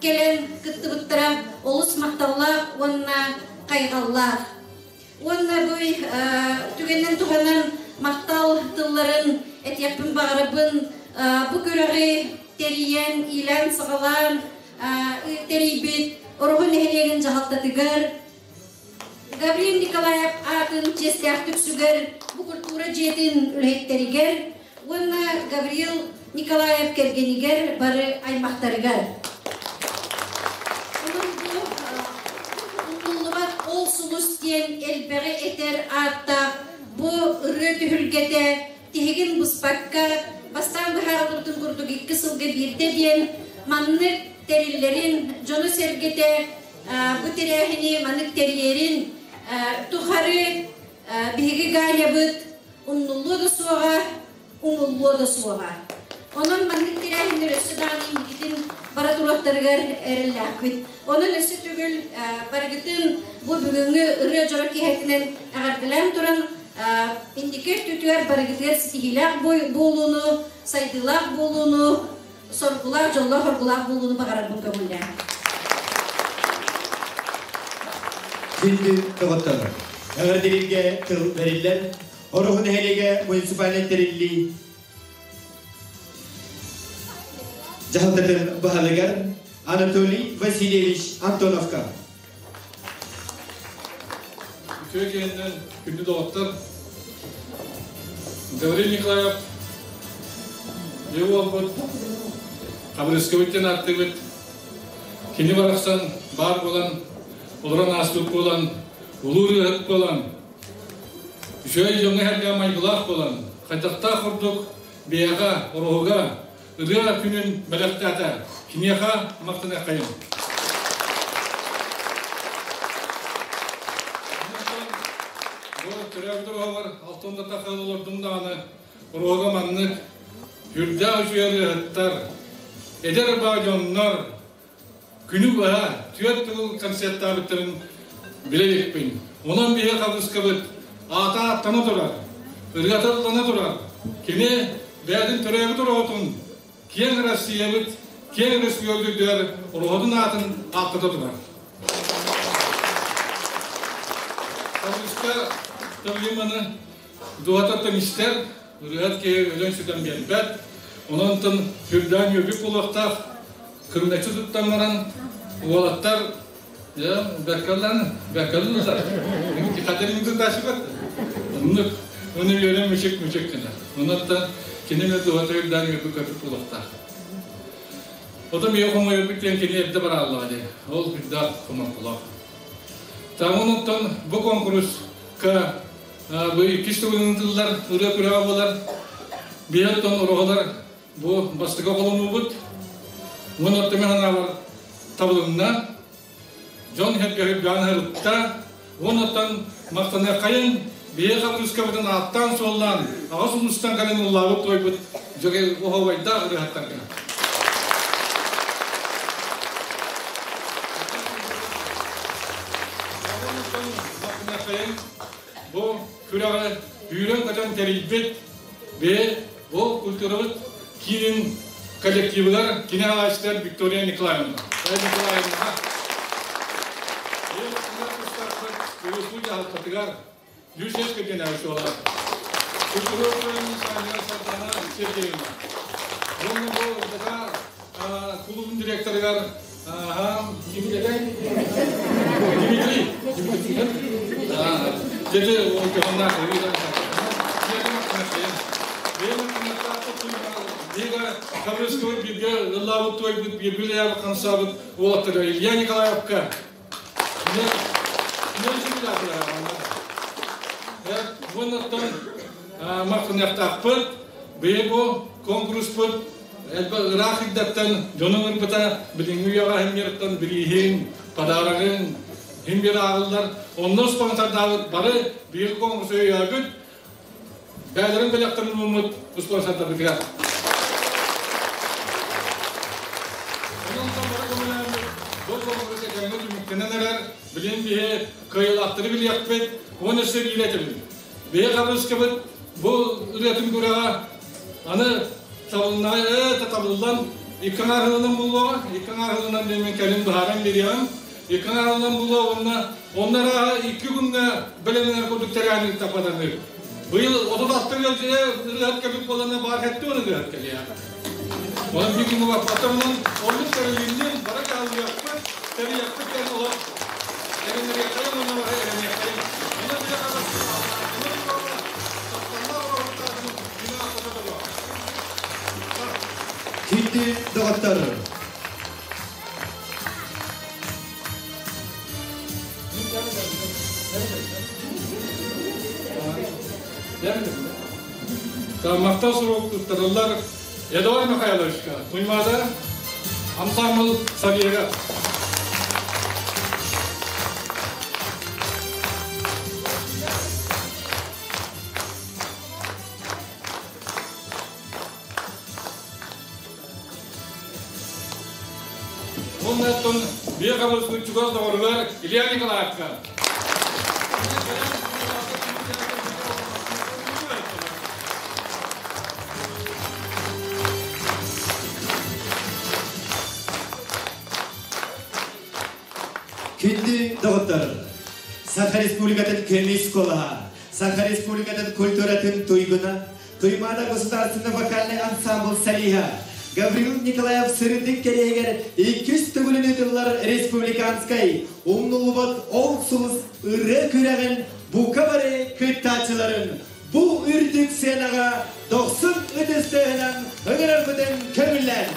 кэлэн кыттыбыттара олус махталлаах уонна хайҕаллаах. Уонна бу түгэнинэн туһанан махтал тылларын этиэхпин баҕарабын. Бу күрэҕи тэрийэн, иилээн-саҕалаан тэрийбит Ороһу нэһилиэгин дьаһалтатыгар Гаврил Николаев аатын чиэстээхтик сүгэр бу культура дьиэтин үлэһиттэригэр уонна Гаврил Николаев кэргэнигэр бары аймахтарыгар. Онон бу умнуллубат ол сулус диэн элбэҕи этэр ааттаах бу ырыа түһүлгэтэ тиһигин быспакка бастаан быһаарыллыбытын курдук икки сылга биирдэ диэн маннык тэриллэрин дьону-сэргэтэ бу тэрээһини маннык тэрийэрин тухары биһиги Галябыт умнуллуо да суоҕа, умуллуо да суоҕа. Онон маннык тэрээһиннэр өссө даҕаны инникитин бара туруохтарыгар эрэллээхпит. Онон өссө төгүл барыгытын бу бүгүҥҥү ырыа дьоро киэһэтинэн эҕэрдэлээн туран инники өттүтүгэр барыгытыгар ситиһиилээх буолууну, сайдыылаах буолууну, соргулаах, дьоллоох оргулаах буолууну баҕарарбын көҥүллээн. Күндү доҕотторо, эҕэрдэлииргэ тыл бэриллэр Ороһу нэһилиэгэ муниципальнай тэриллии дьаһалтатын баһылыгар Анатолий Васильевич Антоновка. Үтүө киһиннэн күндү доҕоттор, Гаврил Николаев дьэ уолбут, Хабырыскабыт диэн ааттыыбыт. Кини барахсан баар буолан, олорон ааспыт буолан, улуу ырыаһыт буолан, үчүгэй дьоҥҥо-сэргэҕэ майгылаах буолан, хайдахтаах курдук бэйэҕэ, ороһуга ырыа күнүн бэлэхтээтэ. Киниэхэ махтаныаххайыҥ. Бу төрөөбүт ороһугар алтан да таххан олордум даҕаны, Ороһуга маннык үрдээх үчүгэй ырыаһыттар, эдэр баа дьоннор күнү быһа түөрт төгүл концерттаабыттарын билэ иликпин. Онон биһиги Хабыскабыт аата ааттана турар, ырыата ыллана турар. Кини бэйэтин төрөөбүт ороһутун киэҥ Россиябыт киэҥ өрөспүүбүлүкэтигэр ороһутун аатын ааттата турар. Хабыска Тавлиманы дууһатыттан истэр, ырыаһыт киһи өлөн-сүтэн биэрбэт. Онон сүрдээн үөрбүт буолуохтаах. Кырыначчы туттан баран уолаттар бэркэллэн бэркэллэн хатырын тутааччыбат. Оннук оны үөрэн мүчүк-мүчүк гынар. Онон кини эмэ дууһата үрдээн үөрбүт көппүт буолуохтаах. Отон биһиги хомойорбут диэн кини эрдэ барааллаҕа дии. Ол үрдээх хомолтолоох. Таҥын бу конкурска бу иккис төгүлүн ыытыллар ырыа күрэҕэ буолар. Биһиги оттон ороһолор бу бастакы холонуубут. Уон оттон санаабар табылынна. Дьон хэргэһиргээн һырытта. Уон оттон махтаныаххайын биһиги хаппыскабытын ааттаан-суоллаан аҕыс улуустан кэлэн ыллаабыт туойбут дьоҕой оһуобайдаах ырыаһыттарга. Бу күрэҕи үүрэн-көтөн тэрийбит бэйэ бу культурабыт киинин коллективыгар кини аҕааччытыгар Виктория Николаевна. Николаевна улууспут дьаһалтатыгар Люсечка Геннадьевича, культура управления Сардана Сергеевна. Уонна бу кулуубун директорыгар Дмитрий. Дмитрий. Илья Николаевка. Махтаныахтаахпыт, бэйэ бу конкурспут ыраах ирдэттэн дьонун ырбыта билиҥҥи үйэҕэ химмиэриттэн бирииһин, подарогын химмиэр ааҕыллар. Онно спонсордаабыт бары биир конкурсу өйөөбүт, бэйэлэрин бэлэхтэрин ууммут спонсордарбытыгар. Онон бары көмөлөөнмүт бу конкурс этэҥҥэ түмүктэнэн эрэр, билин биһи кыайыылаахтары билиэхпит, уон өссө биирэ этибин. Биһи хабыскабыт бу ырыатын күрэҕэ аны табыллан табыллан икки аҥаар булуоҕа, икки аҥаар диэн кэлин быһааран биэриэҕим. Икки аҥаар булуоҕа уонна онно икки күҥҥэ бэлэмнэнэр курдук тэрээһин таппатаныр. Быйыл 36 ырыат кэлбит буоланна баар хэтти оны ырыат кэлиэ. Онон bir күҥҥэ баппаттар онон оннук тэрилиннин бара каалыахпыт, тэрийэхпит диэн олох эрэннэриэххэйин уонна бары эрэниэххэйин. Онон биһи Күндү доҕоттор. Махтал сурук туттарыллар Эдуард Михайловичка, Туймаада ансамбл Савьега. Оннаттан бие қабылысының чугас доҕоругар Илья Николаевка. Күндү доҕоттор. Саха Республикатын көмүс куолаһа, Саха Республикатын культуратын туйгуна, Туймаада государственный вокальный ансамбль Салиха, Гаврил Николаев сырдык кэриэһигэр иккис төгүлүн ыытыллар республиканскай умнуллубат ол сулус ырыа күрэҕин бука бары кыттааччыларын бу үрдүк сценаҕа дохсун ытыс тыаһынан ыҥырарбытын көҥүллээн.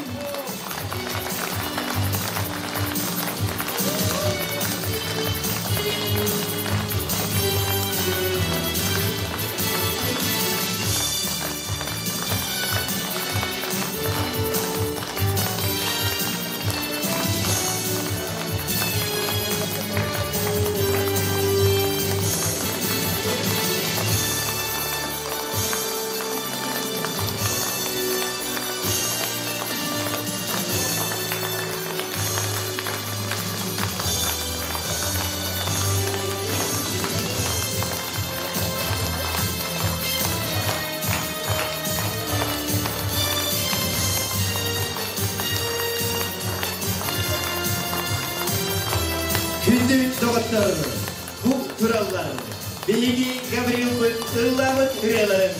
олохтоохтор бу тураллар. Биһиги Гаврилбыт ыллаабыт ырыаларын,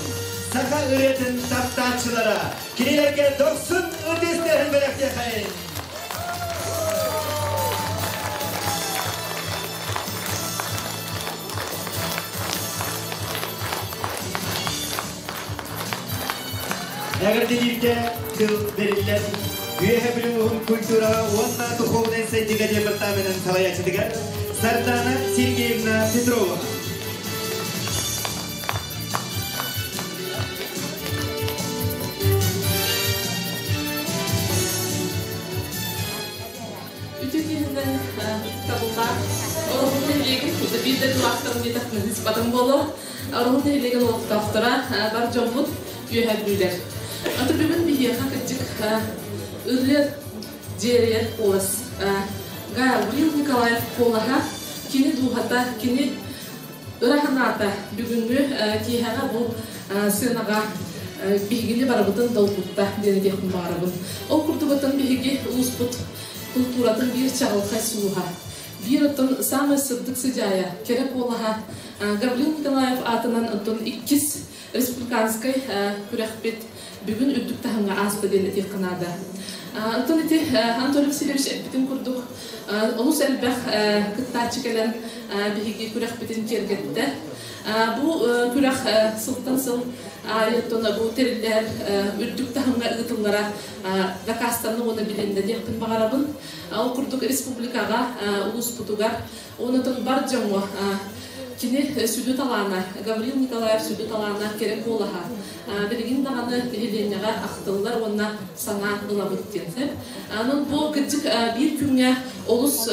саха ырыатын таптааччылара кинилэргэ дохсун ытыс тыаһын бэлэхтиэхэйин. Эҕэрдэлииргэ тыл бэриллэр Үөһэ Бүлүү улууһун культураҕа уонна духовнай сайдыыга департаменын салайааччытыгар Сардана Сергеевна Петрова. Үтүө киһинэн табыллаах Ороһун нэһилиэгин биир дойдулаахтарын диэтэхпинэ сыспатым буолуо. Ороһун нэһилиэгин олохтоохторо бар дьоммут үөһэ бүлүүлэр. Аты бүгүн биһиэхэ кырдьык ырыа дьиэрийэр куолас. Гаврил Николаев куолаһа кини дууһата, кини ыра санаата бүгүҥҥү киэһэҕэ бу сыанаҕа биһигини барыбытын долгутта диэн этиэхпин баҕарабын. Ол курдук оттон биһиги улууспут култууратын биир чаҕылхай сулуһа, биир оттон саамай сырдык сыдьаайа, кэрэ куолаһа Гаврил Николаев аатынан оттон иккис республиканскай күрэхпит бүгүн үрдүк таһымҥа ааста диэн этиэххэ наада. Оттон ити Анатолий Васильевич эппитин курдук олус элбэх кыттааччы кэлэн биһиги күрэхпитин киэргэттэ. Бу күрэх сылтан сыл аайы оттон бу тэриллэр үрдүк таһымҥа ыытыллара дакаастанна уонна билиннэ диэхпин баҕарабын. Ол курдук республикаҕа улууспутугар Онотон бар дьоҥҥо кини сүдү талаана, Гаврил Николаев сүдү талаана кэрэ куолаһа билигин даҕаны нэһилиэнньэҕэ ахтыллар уонна санаа ылабыт диэн сөп. Онон бу кырдьык биир күҥҥэ олус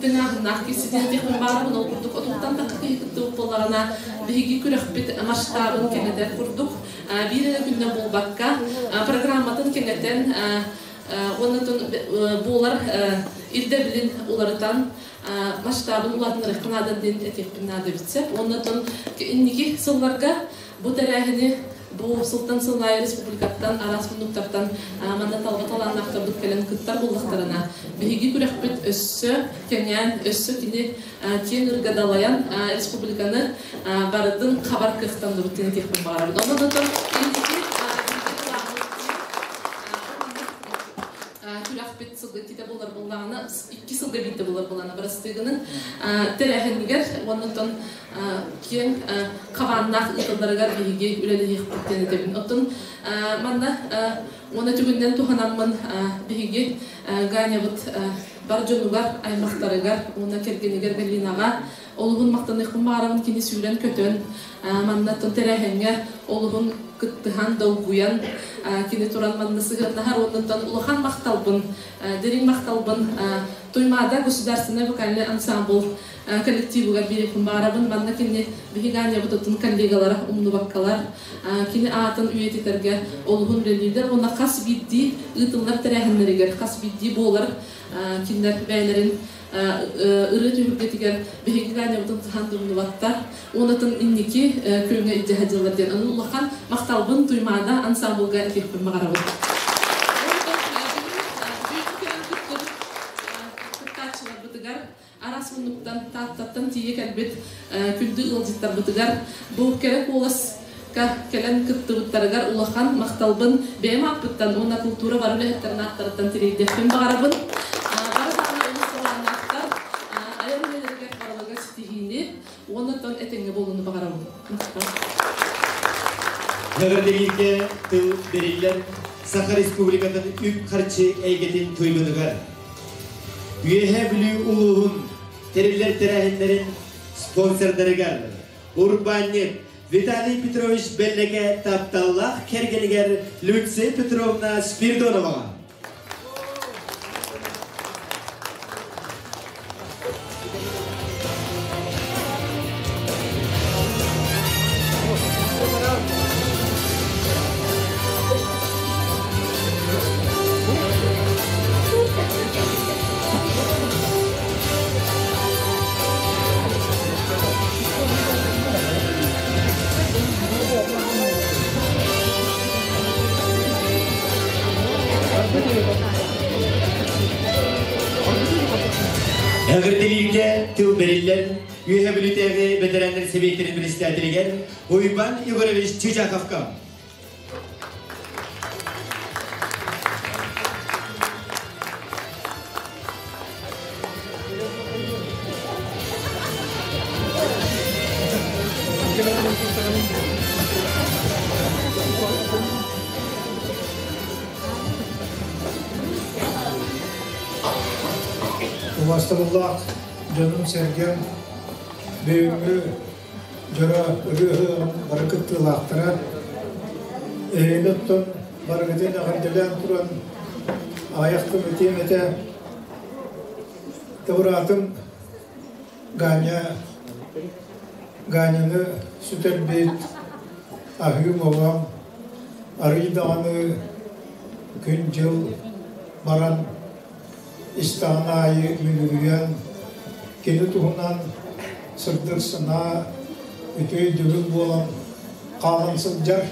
тыҥааһыннаах киирситиэхпин баарабын ол курдук отуттан тахха киһи кыттыбыт буоллаҕына биһиги күрэхпит масштабын кэҥэтэр курдук биир эрэ күннэ буолбакка программатын кэҥэтэн уонна буолар ирдэбилин уларытан масштабын улаатыннарыахха наада диэн этиэхпин наада эбит сөп. Уонна инники сылларга бу тэрээһини бу сылтан сыл аайы республикаттан араас муннуктартан манна талба талааннаахтарбыт кэлэн кыттар буоллахтарына биһиги күрэхпит өссө кэҥээн, өссө кини киэҥ ырга далайан республиканы барытын хабар кыахтанныбыт диэн этиэхпин баҕарабын. Онон инники күрэхпит сылга иккитэ буолар буоллаҕына, икки сылга биирдэ буолар буоллаҕына бырастыыгынан тэрээһинигэр уонна оттон киэҥ хабааннаах ыытылларыгар биһиги үлэлэһиэхпит диэн этэбин. Оттон манна уонна түгүннэн туһанаммын биһиги Ганябыт бар дьонугар, аймахтарыгар уонна кэргэнигэр Галинаҕа олуһун махтаныахпын баҕарабын кини сүүрэн-көтөн манна оттон тэрээһиҥҥэ олуһун кыттыһан, долгуйан кини туран манна сыһыаннаһар уонна улахан махталбын, дириҥ махталбын Туймаада государственный вокальный ансамбль коллективыгар биэриэхпин баҕарабын. Манна кини биһиги Анябыт оттон коллегалара умнубаккалар, кини аатын үйэтитэргэ олуһун үлэлииллэр уонна хас биирдии ыытыллар тэрээһиннэригэр хас биирдии буолар кинилэр бэйэлэрин ырыа түһүлгэтигэр биһиги Ганябытын хаһан да умнубаттар. Уонатын инники күөҥҥэ илдьэ сылдьаллар диэн. Онон улахан махталбын Туймаада ансамблга этиэхпин баҕарабын. Кыттааччыларбытыгар араас муннуктан, Тааттаттан тиийэ кэлбит күндү ыалдьыттарбытыгар бу кэрэ куоласка кэлэн кыттыбыттарыгар улахан махталбын бэйэм ааппыттан уонна култуура бары үлэһиттэрин ааттарыттан тириэрдиэхпин баҕарабын. Бары даҕаны олус талааннаахтар, айар үлэлэригэр барыларыгар ситиһиини уонна оттон этэҥҥэ буолууну баҕарабын. Эҕэрдэлииргэ тыл бэриллэр Саха Республикатын үп-харчы эйгэтин туйгунугар Үөһээ Бүлүү улууһун тэриллэр тэрээһиннэрин спонсордарыгар урбаанньыт Виталий Петрович Бэллэкэ тапталлаах кэргэнигэр Люция Петровна Спиридоноваҕа. Эҕэрдэлииргэ тыл бэриллэр Үөһэ Бүлүүтээҕи бэтэрээннэр сэбиэттэрин председателигэр Уйбан Егорович Чычаховка. Убастабыллаах дьонум-сэргэм, бүгүҥҥү дьоро ырыаһыаҕым бары кыттыылаахтара, эһиги оттон барыгытын эҕэрдэлээн туран аҕыйах тыл этиэм этэ. Тыбыраатым Ганя Ганяны сүтэрбит аһыым-оҕом арыый даҕаны күн-дьыл баран истэҕин аайы мүлүрүйэн, кини туһунан сырдык санаа, үтүө өйдөбүл буолан хаалан сылдьар.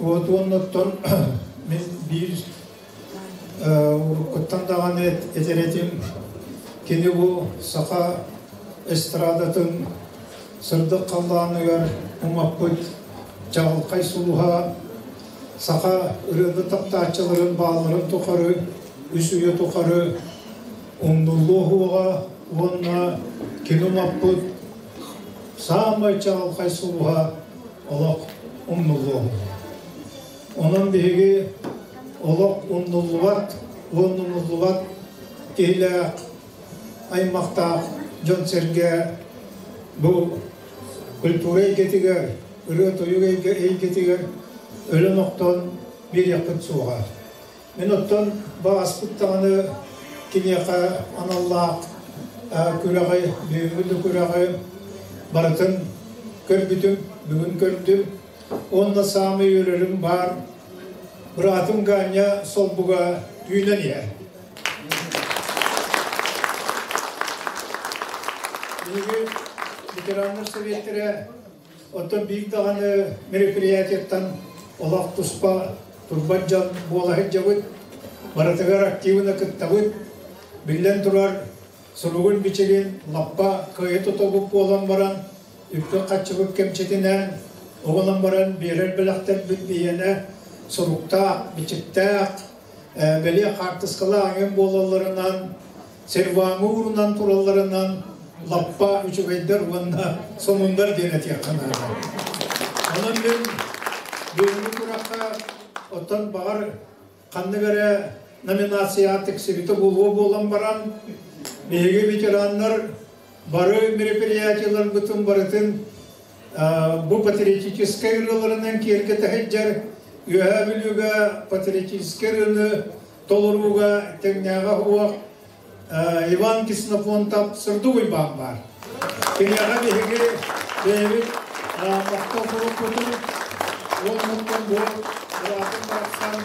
Вот уонна оттон мин биир уруккуттан даҕаны этэр этим, кини бу саха эстрадатын сырдык халлааныгар умаппыт чаҕылхай сулуһа, саха ырыаны таптааччыларын баалларын тухары, үс үйэ тухары умнуллуо уоҕа уонна кини умаппыт саамай чаҕылхай сулуһа олох умнуллуо. Онон биһиги олох умнуллубат уонна умнуллубат киһилээх, аймахтаах дьон-сэргэ бу культура эйгэтигэр, ырыа-тойук эйгэтигэр өлөн-охтон биэриэхпит суоҕа. Мин оттон баҕаспыт даҕаны киниэхэ аналлаах күрэҕи, бүгүҥҥү да күрэҕи барытын көрбүтүм, бүгүн көрдүм. Уонна саамай үөрэрим баар, быраатым Ганя солбуга үүнэн иһэр. Биһиги ветераннар советтэрэ оттон биир даҕаны мероприятиеттан олох туспа турбат дьон буола сылдьабыт, барытыгар активно кыттабыт. Биллэн турар, суругун-бичигин лаппа кыайа тутабыт буолан баран, үппүт-харчыбыт кэмчитинэн, оҕолон баран биэрэр бэлэхтэрбит биһиэнэ суруктаах, бичиктээх, бэлиэ хаартыскалаах эҥин буолалларынан, серваҥы уурунан туралларынан лаппа үчүгэйдэр уонна сонуннар диэн этиэххэ наада. Онон мин бүгүҥҥү күрэххэ оттон баҕар ханнык эрэ номинацияҕа тиксибитэ буолуо буолан баран, биһиги ветераннар бары мероприятиеларбытын барытын бу патриотическай ырыаларынан киэргэтэ сылдьар Үөһээ Бүлүүгэ патриотическай ырыаны толорууга тэҥнээҕэ суох Иван Ксенофонтов Сырдык Уйбаан баар. Киниэхэ биһиги бэйэбит махтал сурукпутун уоннуттан бу быраатым барахсан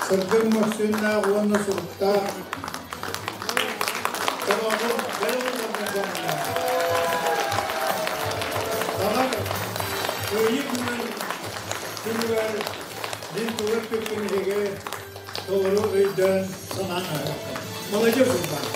сырдык мөхсүннээх уонна суруктаах Тоҕону Баҕар Кыайыы күнүн күнүгэр мин тугу эппиппин эһиги толору өйдөөн санаан ааһыахха. Молодец, Уйбаан!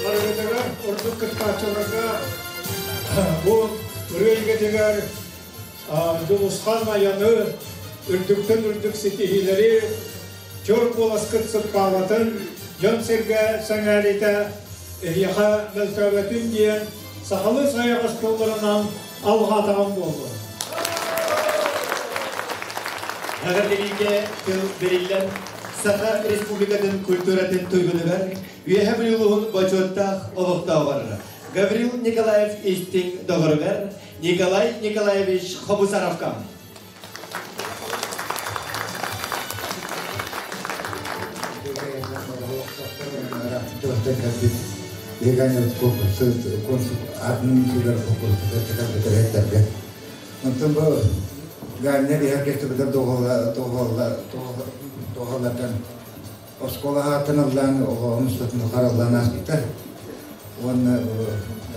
Барыгытыгар ордук кыттааччыларга бу ырыа эйгэтигэр дьулусхан айаны, үрдүктэн үрдүк ситиһиилэри, чор куоласкыт сыппаабатын, дьон-сэргэ сэҥээриитэ эһиэхэ мөлтөөбөтүн диэн сахалыы сайаҕас тылларынан алҕаатаҕым буоллун. Эҕэрдэлииргэ тыл бэриллэн Саха Республикатын культуратын туйгунугар Үөһэ Бүлүү улууһун бочуоттаах олохтооҕор Гаврил Николаев истиҥ доҕоругар Николай Николаевич Хобусаровка. Онтон бу Ганя биһи оркестрбытыгар доҕуһуоллатан оскуола ааттан ыллаан оҕоҕун устатын тухары ыллаан ааспыттар. Уонна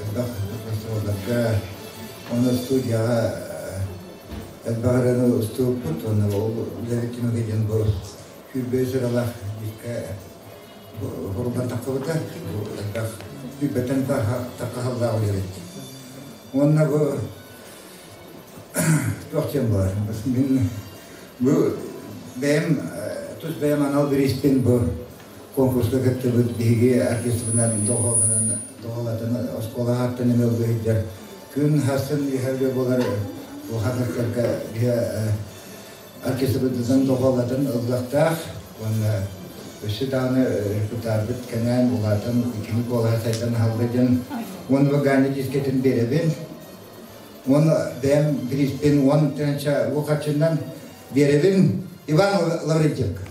элбэх гастролларга, уонна студияҕа элбэх ырыаны устубуппут. Уонна ол үлэбит түмүгэ диэн бу 25 ыралаах дискэ Хоруллан тахсыбыта. Элбэх сүүрбэттэн тахха сыллаах үлэбит. Уонна бу туох диэн буолар? Мин бу бэйэм тус бэйэм анал бирииспин бу конкурска кыттыбыт биһиги оркестрынан доҕуһуолланан доҕуһуоллатан оскуола ааттан эмиэ ыллыы сылдьар күн хассын үөһэ үлэ буолар улахан оркестрга биһи оркестрбытынан доҕуһуоллатан ыллыахтаах уонна өссө даҕаны репертуарбыт кэҥээн улаатан кини куолаһа сайдан аһалла диэн уонна Ганя дискэтин биэрэбин уонна бэйэм бирииспин 10 тыһыынча уу харчынан биэрэбин Иван Лаврентьевка.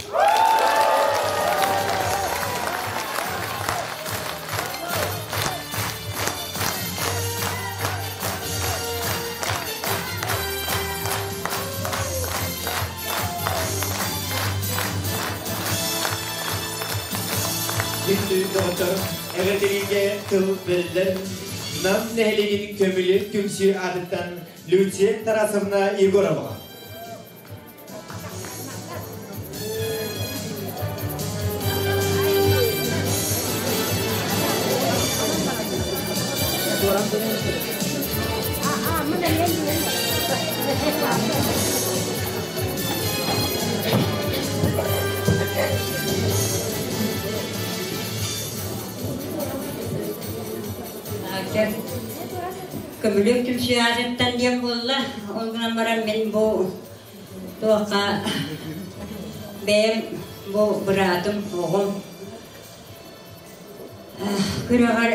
Күндү доҕоттор, эҕэрдэлииргэ тыл бэриллэр Нам нэһилиэгин көмүлү түмсүү аатыттан Люция Тарасовна Егорова. Көмүлүөк түмсүү аатыттан диэн буолла. Ол гынан баран мин бу туохха бэйэм бу быраатым, оҕом күрэҕэр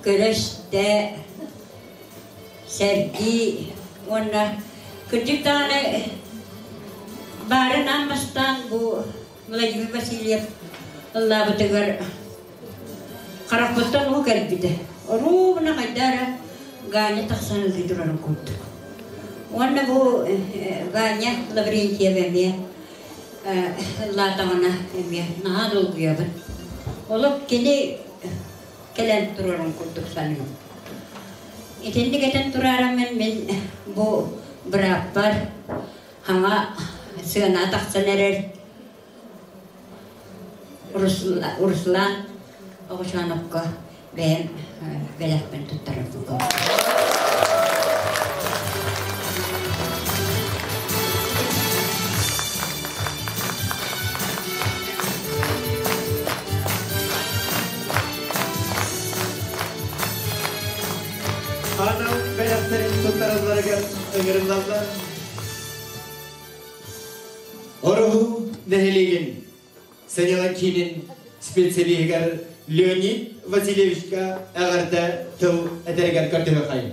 көрө-истэ, сэргии уонна кырдьык даҕаны баарын аан бастаан бу Владимир Васильев ыллаабытыгар харахпыттан уу кэлбитэ. Оруобуна хайда эрэ Ганя тахсан ылыы турарын курдук. Уонна бу Ганя Лаврентьева эмиэ ыллаатаҕына эмиэ наһаа долгуйабын. Олох кини кэлэн турарын курдук саныыбын. Итинник этэн тураараммын мин бу бырааппар хаҥа сыана тахсан эрэр Руслан Оҕучановка бэйэм бэлэхпин туттарарбын Анал бэлэхтэрин туттаралларыгар ыҥырыллаллар. Ороһу нэһилиэгин Сынньалаҥ киинин специалиһыгар Леонид Васильевичка эҕэрдэ тыл этэригэр көрдөһүөххэйин.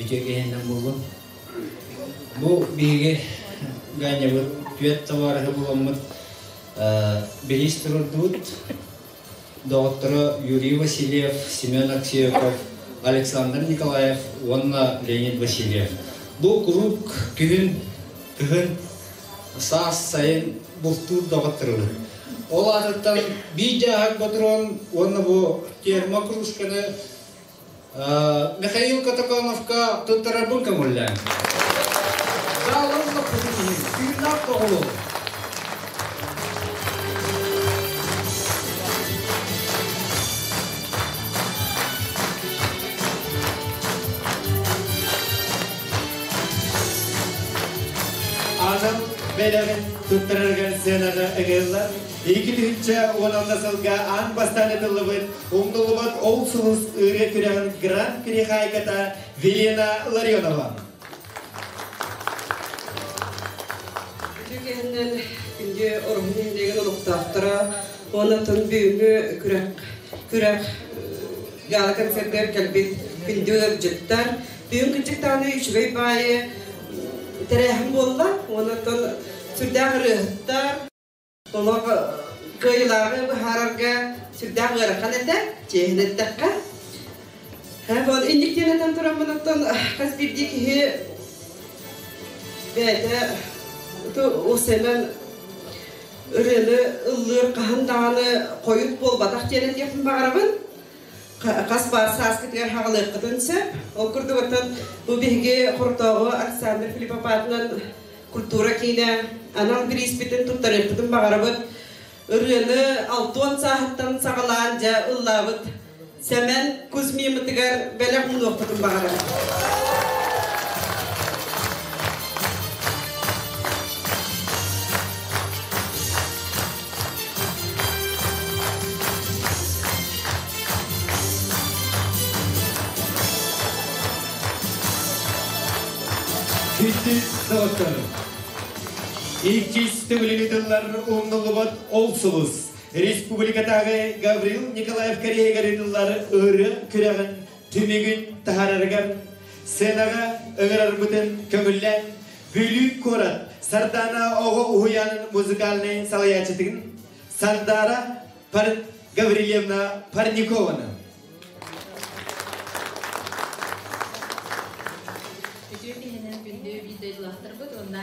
Үтүө киһиннэн буоллун. Бу биһиги Ганябыт түөрт табаарыһы буламмыт бириис туруордубут. Доҕотторо Юрий Васильев, Семен Аксиоков, Александр Николаев уонна Леонид Васильев. Бу куруук күһүн, кыһын, саас, сайын бултуур доҕотторубут. Ол аатыттан биир дьааһык ботуруон уонна бу термокружканы Михаил Котоконовка туттарарбын көҥүллээн. Дааларын лаппытын иһин, тыыннаах тоҕулун. Анал бэлэҕин туттарарыгар сыананы ыҥырыллар. 2016 сылга аан бастаан ытыллыбыт Умнуллубат ол сулус ырыа күрэҕин гран-при хаһаайката Велена Ларионова. Үтүө киһиннэн күндү Ороһу нэһилиэгин олохтоохторо уонна тун бүгүҥҥү күрэх күрэх гала концертыгар кэлбит күндү ыалдьыттар бүгүн кырдьык үчүгэй баайы тэрээһин буолла уонна оттон сүрдээх ырыаһыттар олох. Кыайыылааҕы быһаарарга сүрдээх ыарахан этэ, чиэһинэ эттэххэ. Инник диэн этэн тураммын оттон хас биирдии киһи бэйэтэ усэнэн ырыаны ыллыыр хаһан даҕаны хойут буолбатах диэн этиэхпин баҕарабын. Хас баар сааскытыгар хаҕалыаххытын сөп. Ол курдук оттон бу биһиги Хортооҕу Александр Филиппов аатынан культура киинэ анал бирииспитин туттарыахпытын баҕарабыт. Ырыаны алтуон сааһыттан саҕалаан дьэ ыллаабыт Сэмэн Кузьмиммытыгар бэлэх уунуохпутун баҕарабыт. Күндү доҕоттор! Иккис төгүлүн ыытыллар умнуллубат ол сулус республикатааҕы Гаврил Николаев кэриэһигэр ыытыллар ырыа күрэҕин түмүгүн таһаарарыгар сценаҕа ыҥырарбытын көҥүллээн Бүлүү куорат Сардаана оҕо уһуйаанын музыкальнай салайааччытын Сардаара Пар Гаврильевна Парникованы. Үтүө киһинэн күндү биир дойдулаахтарбыт уонна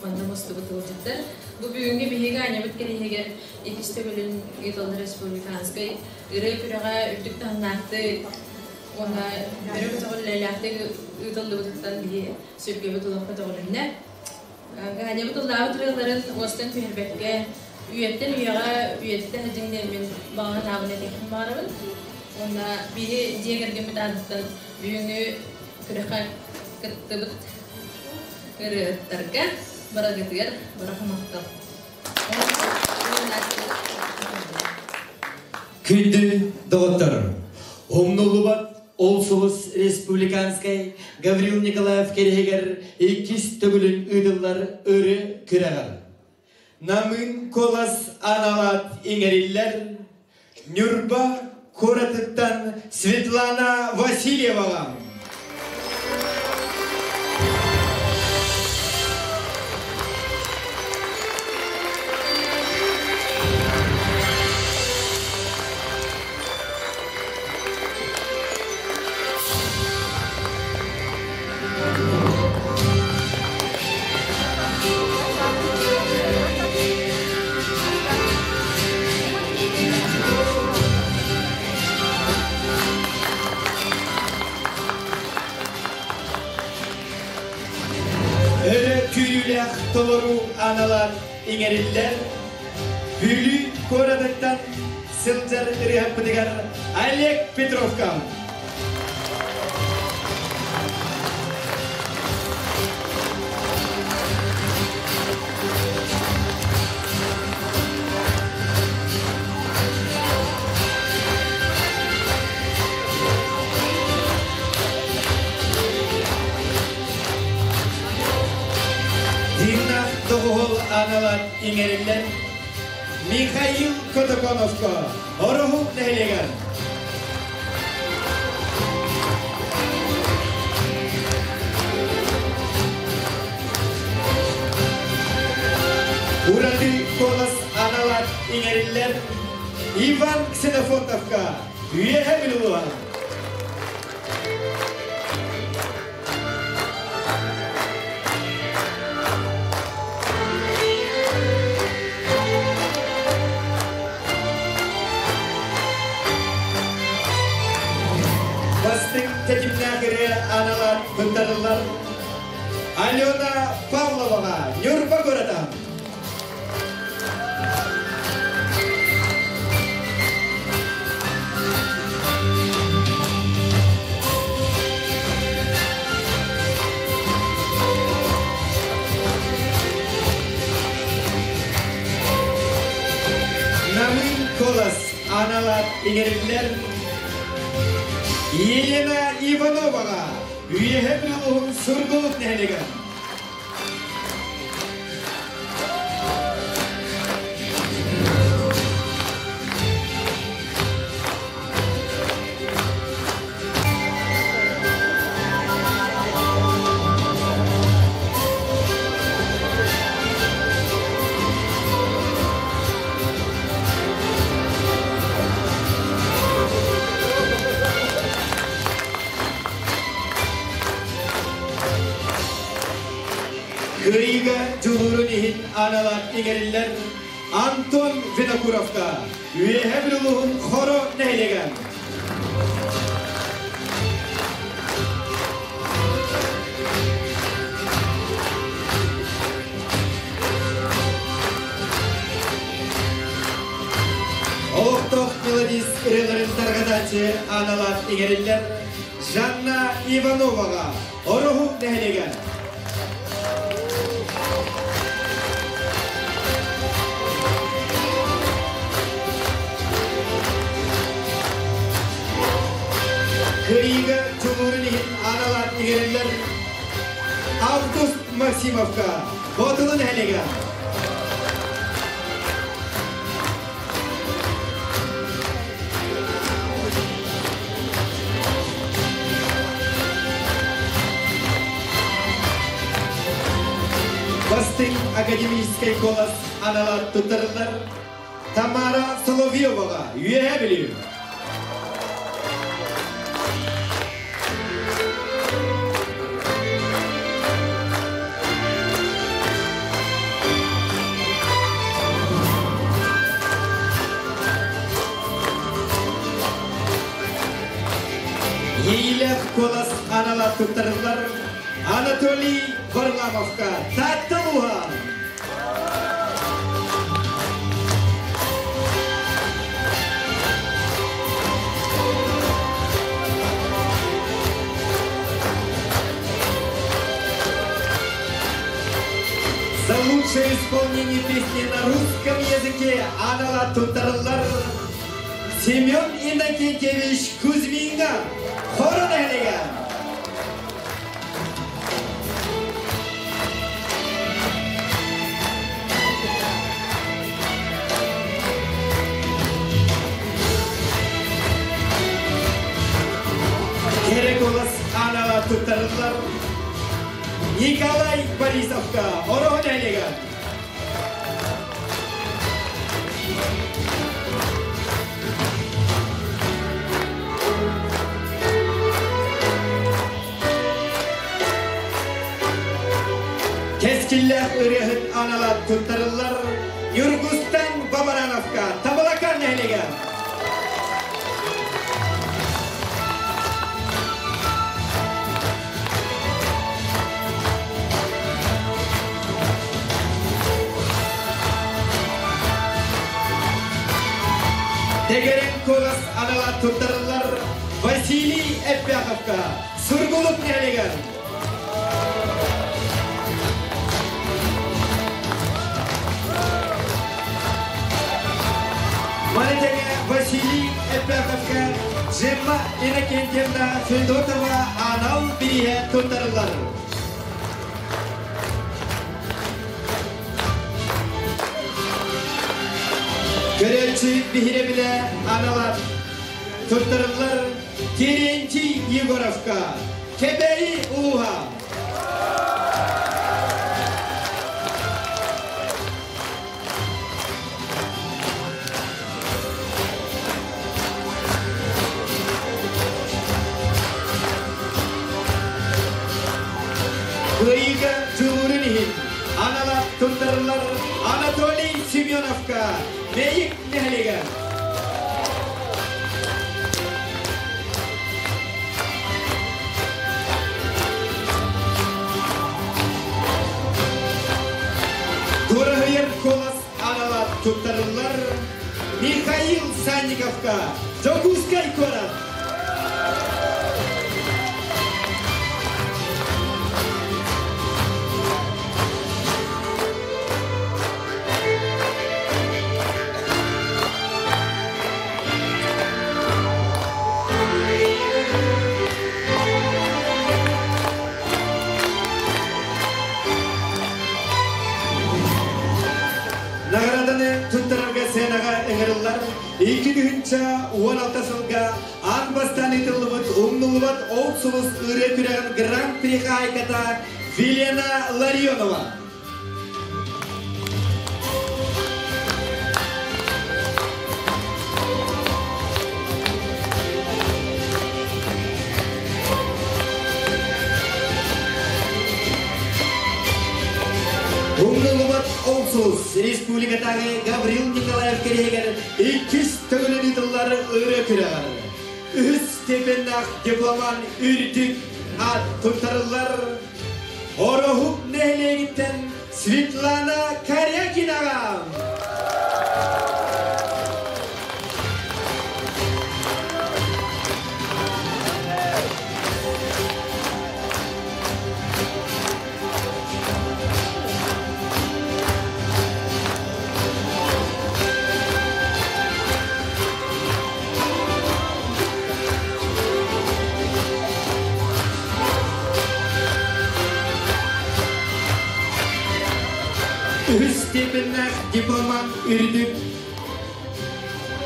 манна мустубут ыалдьыттар. Бу бүгүҥҥү биһиги Анябыт кэриэһигэр иккис төгүлүн ыытыллар республиканскай ырыа күрэҕэ үрдүк таһымнаахтык уонна өрө көтөҕүллүүлээхтик ыытыллыбытыттан биһи сүргэбит олох көтөҕүлүннэ. Гаанябыт ыллаабыт ырыаларын уостан түһэрбэккэ үйэттэн үйэҕэ үйэтитэ сылдьыҥ диэммин баҕа санаабын этиэхпин баҕарабын. Уонна биһи дьиэ кэргэммит аатыттан бүгүҥҥү күрэххэ кыттыбыт ырыаһыттарга барыгытыгар барҕа махтал. Күндү доҕоттор, умнуллубат ол сулус республиканскай Гаврил Николаев кэриһигэр иккис төгүлүн ыытыллар ыры күрэҕэр Намыын куолас аналаат иҥэриллэр Ньурба куоратыттан Светлана Васильеваҕа. Өрө күүрүүлээх толору аналар иҥэриллэр Бүлүү куоратыттан сылдьар ырыаһыппытыгар Олег Петровка. Динна доҕуһул аналан иҥэриллэн Михаил Котоконовка Ороһу нэһилиэгэр. Ураты куолас аналан иҥэриллэр Иван Ксенофонтовка Үөһэ Бүлүү. Бастыҥ тэтимнээх ырыа аналаан туттарыллар Алена Павловаҕа Ньурба куората. Намын Колос аналаат иҥэриллэр Елена Ивановаҕа Үөһэ Бүлүү Сургуут нэһилиэгэр. дьулуурун иһин аналаах иҥэриллэр Антон Винокуровка Үөһэ Бүлүү Хоро нэһилиэгэ. Олохтоох мелодист ырыаларын тарҕатааччы аналаах иҥэриллэр Жанна Ивановаҕа Ороһу нэһилиэгэ. Кыайыыга дьулуурун иһин аналаах иҥэриллэр Август Максимовка Боотулу нэһилиэгэ. Бастыҥ академическай куолас аналар туттарыллар Тамара Соловьеваҕа Үөһээ Бүлүү. Иилэх куолас анала туттарыллар Анатолий Варламовка Таатта улууһа. За лучшее исполнение песни на русском языке анала туттарыллар Семен Иннокентьевич Кузьминга Хоро нэһилиэгэ. Кэрэ куолас анала туттарыллар Николай Борисовка Ороһу нэһилиэгэ. Кэскиллээх ырыаһыт анала туттарыллар Ньургустан Бабарановка Табалакан нэһилиэгэ. Дэгэрэн куолас анала туттарыллар Василий Эппяховка Сургулук нэһилиэгэр. Маны тэҥэ Василий Эппяховка Джемма Иннокентьевна Федотова анал бирииһэ туттарыллар. Көрөөччү биһирэбилэ анала туттарыллар Терентий Егоровка Кэбээйи улууһа. Кыайыыга дьулуурун иһин анала туттарыллар Анатолий Семеновка Мэйик нэһилиэгэ. Дураһыйар куолас анала туттарыллар Михаил Санниковка Дьокуускай куорат. Награданы туттарарга сценаҕа ыҥырыллар 2016 сылга аан бастаан ыытыллыбыт умнуллубат ол сулус ырыа күрэҕин гран-при хаһаайката Вилена Ларионова. Республикатааҕы Гаврил Николаев кэриһигэр иккис төгүлүн ыытыллар ырыа күрэҕэр үһүс степеннээх дипломан үрдүк аат туттарыллар Ороһук нэһилиэгиттэн Светлана Корякинаҕа. Үһүс степеннээх дипломат үрдүк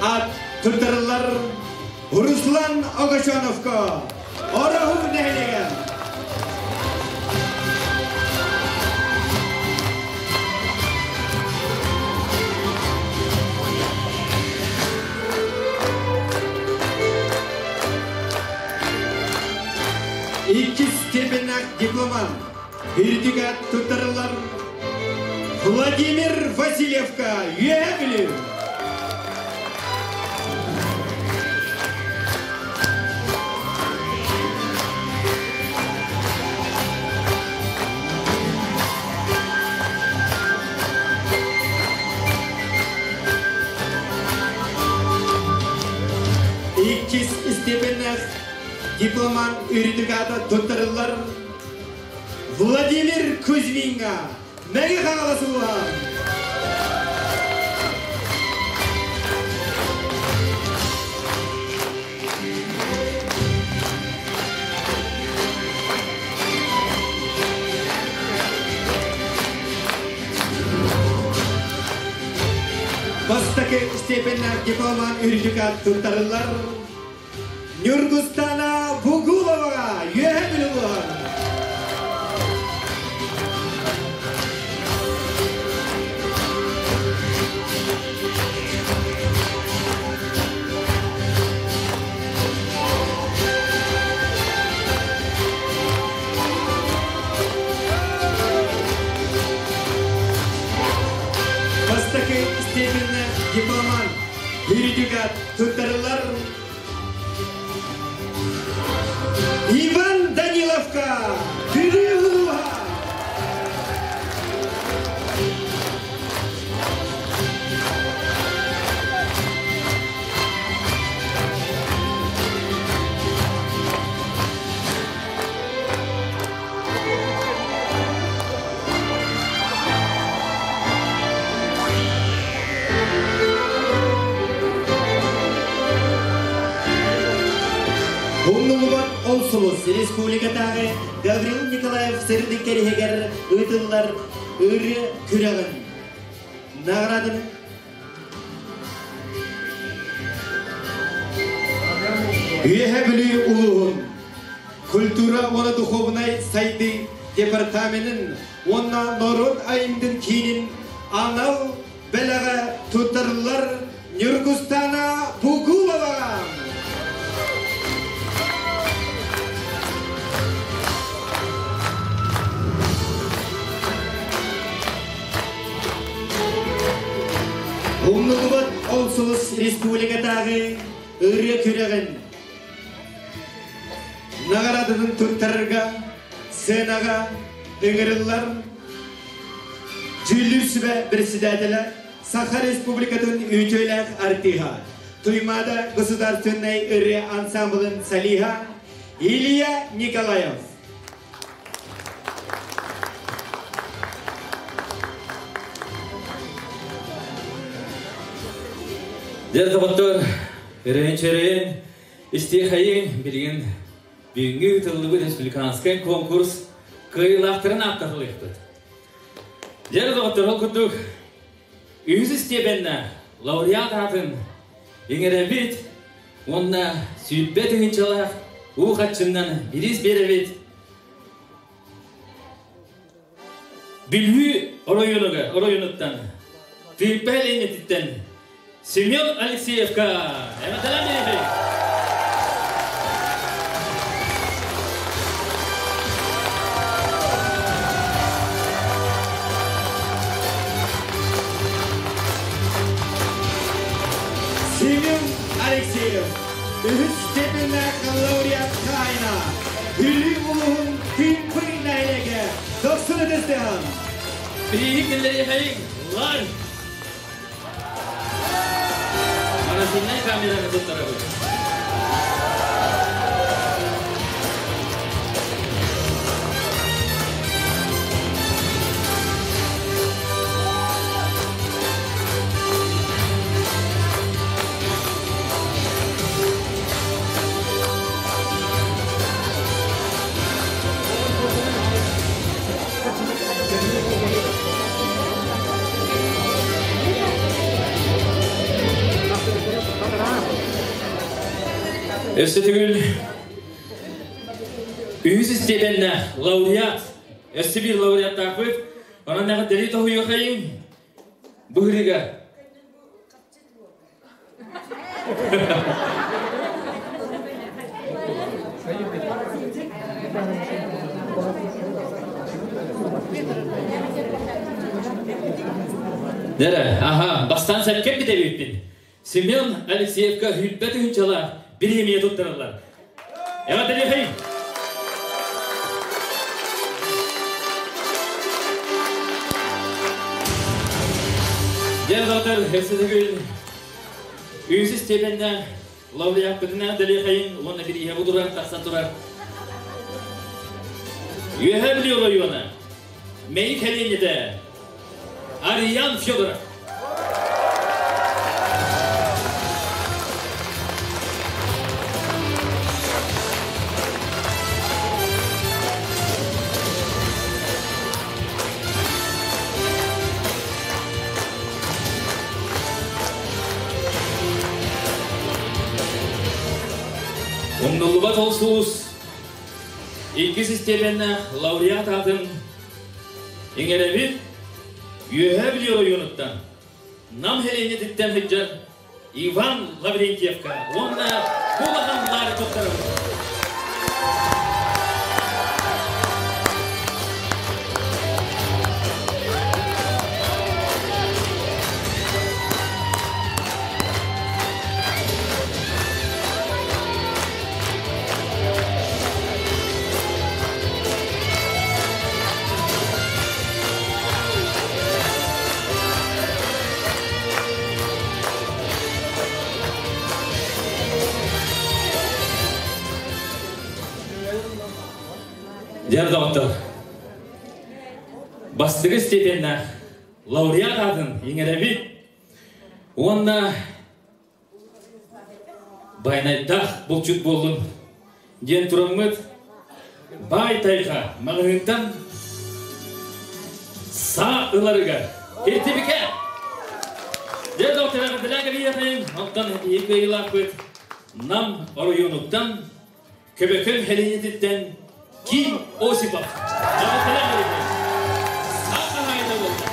ат туттарыллар Руслан Огочоновка Ороһу нэһилиэгэ. Иккис степеннээх дипломан үрдүк ат туттарыллар Владимир Васильевка Үөһээ Бүлүү. Иккис степеннээх дипломан үрдүк аата туттарыллар Владимир Кузьмиҥҥа Мэҥэ Хаҥалас улууһа. Бастакы степеннээх дипломан үрдүк аат туттарыллар Ньургустана Бугуловаҕа Үөһэ Бүлүү Бастакы степеннэ дипломант үрдүк туттарылар Иван Даниловка Бүлүү улууһа. Умнуллубат ол сулус республикатааҕы Гаврил Николаев сырдык кэриһигэр ыытыллар ырыа күрэҕин награданы Үөһэ Бүлүү улууһун культура уонна духуобунай сайдыы департаменын уонна норуот айымньытын киинин анал бэлэҕэ туттарыллар Ньургустана Бугулова. Умнуллубат ол сулус республикатааҕы ырыа күрэҕин наҕараадатын туттарарга сценаҕа ыҥырыллар Дьүүллүүр сүбэ председателэ Саха Республикатын үтүөлээх артыыһа, Туймаада государственнай ырыа ансамблын солиһа Илья Николаев. Дьэ, доҕоттор, өрөйүн-чөрөйүн, истиэхэйин билигин бүгүҥҥү ыытыллыбыт республиканскай конкурс кыайыылаахтарын ааттатылыахпыт. Дьэ, доҕоттор, ол курдук үһүс истиэпэннэ лауреат аатын иҥэрэбит уонна 20 тыһыынчалаах уу хаччыннан бириис биэрэбит. Бүлүү оройуонугар оройуонуттан Тыыппа Ленититтэн Семен Алексеевка эҕэрдэлээн биэрэбит. Семен Алексеев. Үһүс степеннээх лауреат хаһаайына. Бүлүү улууһун Тыымпы нэһилиэгэ. Дохсун ытыстыһан. Бирииһи киллэриэхэйиҥ лайк! Морозильнай камераны туттарабыт. Өссө төгүл үһүс истиэпэннээх лауреат, өссө биир лауреаттаахпыт. Онон эҕэрдэлии тоһуйуохайыҥ быһырыга. Дэрэ, аха, бастаан сэркэм бүтэбиппин. Семен Алексеевка хүлбэ тыһынчалаах бириэмийэ туттараллар. Эҕэрдэлиэхэйиҥ! Дьэ, доҕоттор, өссө үһүс степеннэ лауреаппытына дэлиэхэйиҥ уонна бирииһэ бу турар, тахсан турар. Үөһээ Бүлүү оройуона, Мэйик сэлиэнньэтэ Ариян Федоров. Умнуллубат ол сулус иккис истиэпэннээх лауреат аатын иҥэрэбит Үөһээ Бүлүү оройуонуттан Нам сэлиэнньэтиттэн сылдьар Иван Лаврентьевка уонна бу улахан лаары туттарабыт. Дьэр доҕоттор, бастакы степеннээх лауреат аатын иҥэрэбит уонна Байанайдаах булчут буоллун диэн тураммыт баай тайҕа маҕаһыынтан саа ыларыгар сертификат. Дьэ, доктор, эҕэрдэлээн онтон биһиги кыайыылаахпыт Нам оройуонуттан Көбөкөн сэлиэнньэтиттэн Ким Осипов. Эҕэрдэлээн Саа хаһаайына буолла.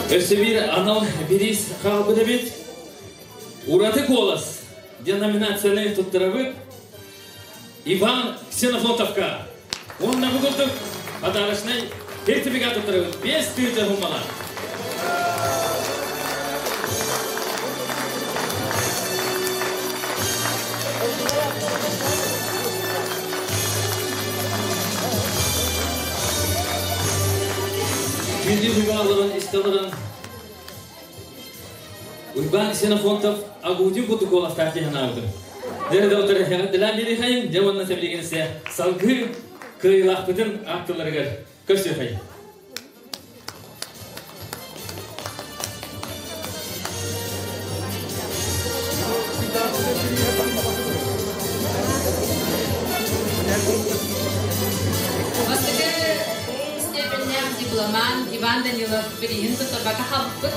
Өссө биир анал бириис хаалбыт эбит. Ураты куолас диэн номинацияны туттарабыт. Иван Ксенофонтовка. Уонна бу курдук подарочнай сертификат туттарабыт. 5 тыһыынча суммалаах. Күндү уйбааларын исталарын Уйбаан Ксенофонтов агутин курдук куоластаах дии санаабытым. Дьэ, доҕоттор, эҕэрдэлээн биэриэхэйин, дьэ уонна сэбилигин салгыы кыайыылаахпытын ааттыларыгар көрсүөхэй. Бастакы Меломан Иван Данилов бирииһин туттарбакка хаалбыппыт.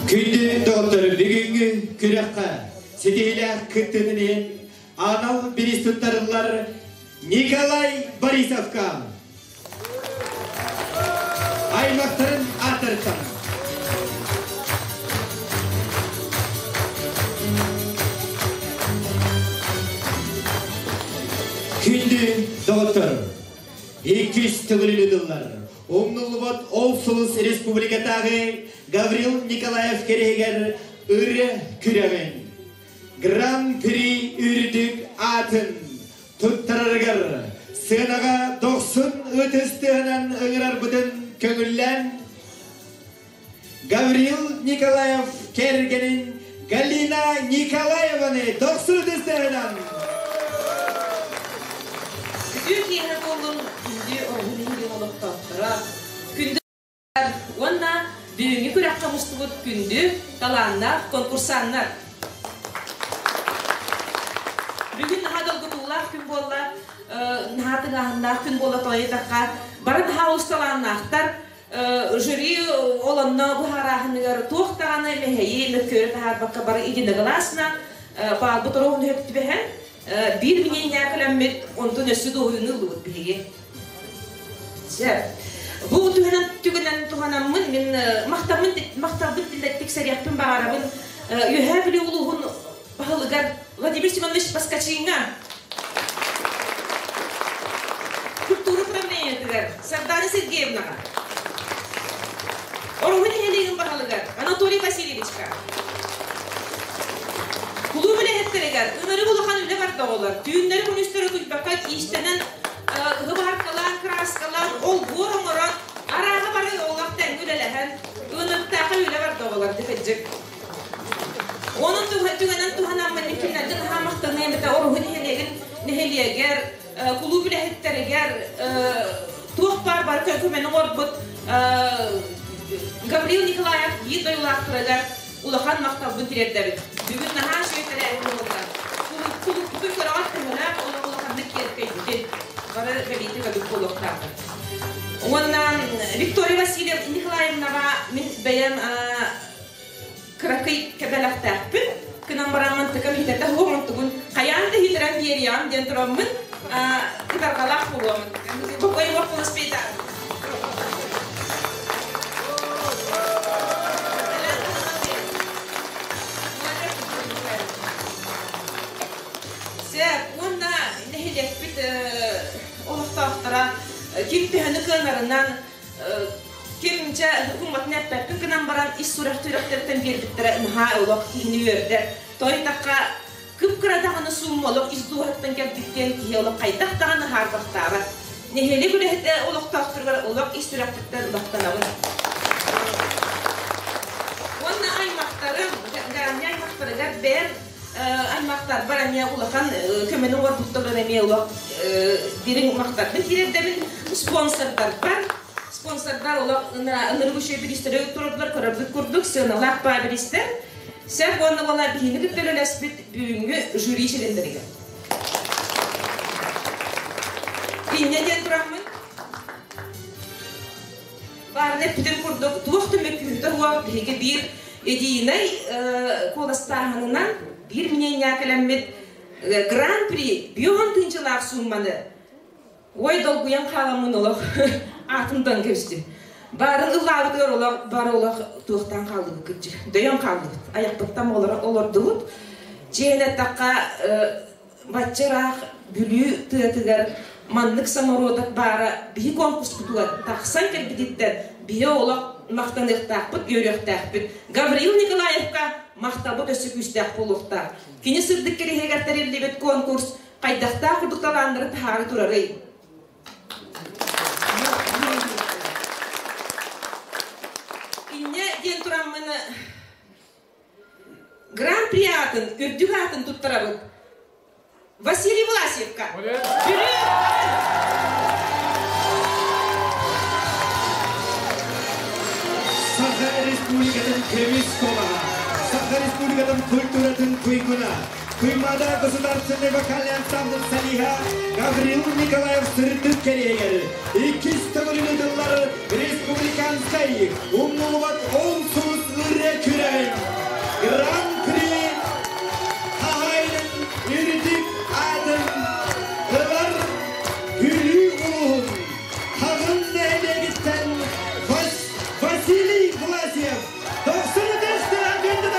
Күндү доҕоттор, бүгүҥҥү күрэххэ ситиһиилээх кыттыытын иһин анал бириис туттарыллар Николай Борисовка аймахтарын ааттарыттан. Күндү доҕоттор, иккис төгүлүн ыытыллар Умнуллубат ол сулус республикатааҕы Гаврил Николаев кэриһигэр ырыа күрэҕин Гран-при үрдүк аатын туттарарыгар сыанаҕа дохсун ытыс тыаһынан ыҥырарбытын көҥүллээн Гаврил Николаев кэргэнин Галина Николаеваны дохсун ытыс тыаһынан Үтүө киэһэ буоллун күндү оҕун иһигин олохтоохторо, күндү уонна бүгүҥҥү күрэххэ мустубут күндү, талааннаах конкурсаннар. Бүгүн наһаа долгутуулаах күн буолла, наһаа тыҥааһыннаах күн буолла тоҕо бары наһаа олус талааннаахтар. Жюри ол онно быһаарааһыныгар туох даҕаны мэһэйи, мөккүөрү таһаарбакка бары единогласно баалбыт ороһун түбэһэн биир мнение кэлэммит, онтон өссө дуоһуйууну ыллыбыт биһиги. Бу түһэнэн түгэнэн туһанаммын мин махтаммын махталбын тиксэриэхпин баҕарабын Үөһээ Бүлүү улууһун баһылыгар Владимир Семенович Поскачиҥҥа, культура управлениетыгар Сардана Сергеевнаҕа, Ороһу нэһилиэгин баһылыгар Анатолий Васильевичка, кулууп үлэһиттэригэр ынырык улахан үлэ барда оҕолор түүннэри-күнүстэри утуйбакка киистэнэн ыһыбаркалаан, кырааскалаан, олбуор оҥорон, арааһа бары олох тэҥҥэ үлэлэһэн, ыыныктаахай үлэ барда оҕолор дыхыдьык. Онон түгэнэн туһанаммын кинилэргэ наһаа махтаныам этэ Ороһу нэһилиэгин нэһилиэгэр, кулууп үлэһиттэригэр туох баар бары көмөнү оҥорбут Гаврил Николаев биир дойдулаахтарыгар улахан махталбын тириэрдэбит. Бүгүн наһаа үчүгэй тэрээһин буолла. Кулууппутун көрөҕөр төһөлөөх олох улаханнык киэркэйбитин бары бэлиэтик өбүт буолуохтаахпыт. Уонна Виктория Васильевна Николаевнаҕа мин бэйэм кыракый кэбэлэхтээхпин. Кынан бараммын тыкам хитэтэ хуоҥунтугун хайаан да хитэрэн биэриэҕим диэн тураммын кытарҕалаах буолуомун. Букой уоппулуспейда. Сөп, уонна нэһилиэкпит олохтоохторо ким төһөнү кыанарынан, ким дьэ уһумматын эппэппин гынан баран ис сүрэх сүрэхтэриттэн биэрбиттэрэ наһаа олох киһини үөрдэр. Тойтахха кып-кыра даҕаны суумма олох ис дууһаттан кэлбиттиэн киһи олох хайдах даҕаны хаарбахтаабат. Нэһилиэк үлэһитэ олохтоохторугар олох ис сүрэхпиттэн махтанабын. Уонна аймахтарым, Ганя аймахтарыгар бэйэм аймахтарбар эмиэ улахан көмөнү оҥорбуттарбар эмиэ олох дириҥ махтарбын тириэрдэбин. Спонсордарбар, спонсордар олох ынырык үчүгэй бириистэри турардылар, көрөрбүт курдук сыаналаах баа бириистэр. Сөп уонна буола биһини кытта үлэлэспит бүгүҥҥү жюри чилиэннэригэр. Инньэ диэн тураммын, баарын эппитим курдук, туох да мөккүһүтэ суох биһиги биир единэй куоластааһынынан биир мнение кэлэммит Гран-при биоһон тыынчалаах суумманы Ой, долгуйан хааламмын олох аатымдан кэбистим. Баарын ыллаабытыгар олох бары олох туохтаан хааллыбыт кырдьык. Дөйөн хааллыбыт. Айахпыттан олордубут. Дьиэн эттэххэ, бачча ыраах Бүлүү тыатыгар маннык самородок баара биһи конкурспутугар тахсан кэлбититтэн биһи олох махтаныахтаахпыт, үөрүөхтээхпит. Гаврил Николаевка махталбыт өссө күүстээх буолуохтаах. Кини сырдык кириһигэр тэриллибит конкурс хайдахтаах курдук талааннары таһаара турарый? Инньэ диэн тураммын Гран-при аатын, үрдүк аатын туттарабыт. Василий Власьевка. Бүлүү! көмүс куолаһа, Саха Республикатын культуратын туйгуна, Туймаада государственный вокальный ансамбль солиһа Гаврил Николаев сырдык кэриэһигэр иккис төгүлүн ыытыллар республиканскай умнулубат он сулус ырыа күрэҕин Гран-при хаһаайынын үрдүк аатын ылар Бүлүү улууһун Хаҕын нэһилиэгиттэн Василий Власьев 93 күндү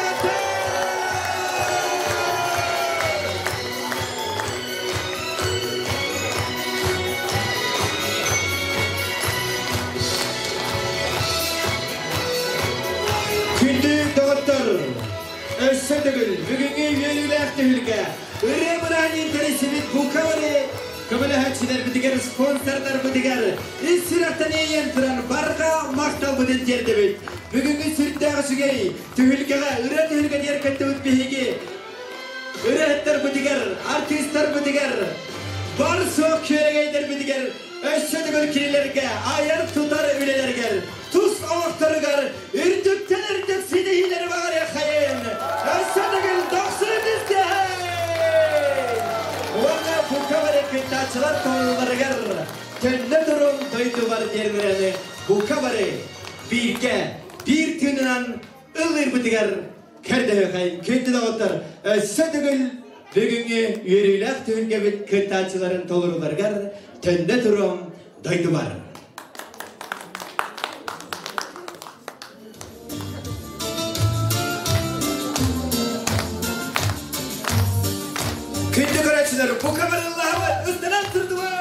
Күндү доҕоттор, өссө төгүл бүгүҥҥү үөрүүлээх түһүлгэ ырыа быраан интэриэсибит букабары көмөлөһөөччүлэрбитигэр, спонсордарбытыгар ис сүрэхтэн иэйэн туран барҕа махталбытын тиэрдэбит. Бүгүҥҥү сүрдээх үчүгэй түһүлгэҕэ, ырыа түһүлгэтигэр кыттыбыт биһиги ырыаһыттарбытыгар, артыыстарбытыгар, бар суох күөрэгэйдэрбитигэр өссө төгүл кинилэргэ айар-тутар үлэлэригэр, тус олохторугар үрдүктэн үрдүк ситиһиилэри баҕарыаххайын! Өссө төгүл дохсун истиэхэй! Уонна бука бары кыттааччылар толоруларыгар төннө турун дойдубар диэн ырыаны бука бары бииргэ биир тыынынан ыллыырбытыгар көрдөһүөххэйин. Күндү доҕоттор, өссө төгүл бүгүҥҥү үөрүүлээх түһүлгэбит кыттааччыларын толорууларыгар төннө туруом дойдубар. Күндү көрөөччүлэр, бука барыллаһабыт, ыстанан турдубут!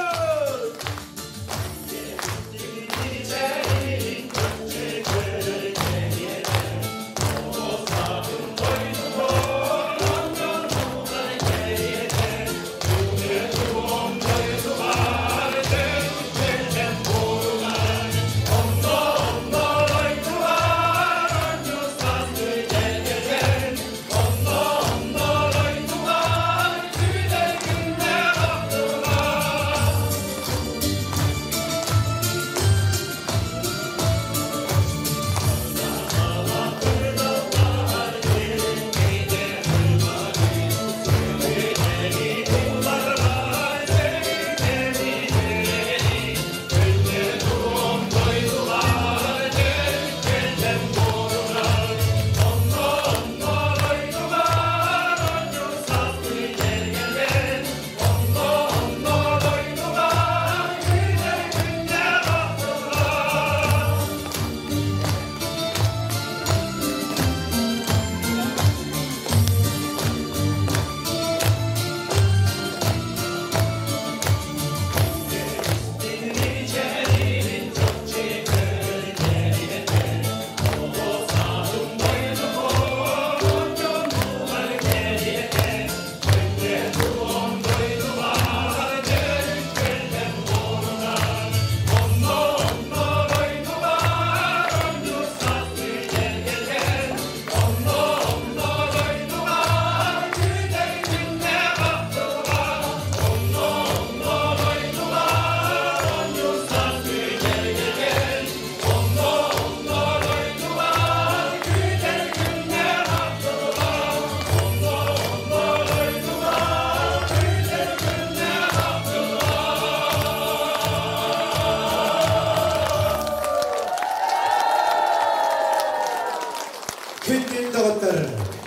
Күндүн доҕоттор,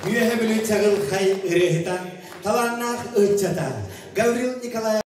Үөһэ Бүлүү чаҕылхай ырыаһыта, талааннаах ыччата Гаврил Николаев.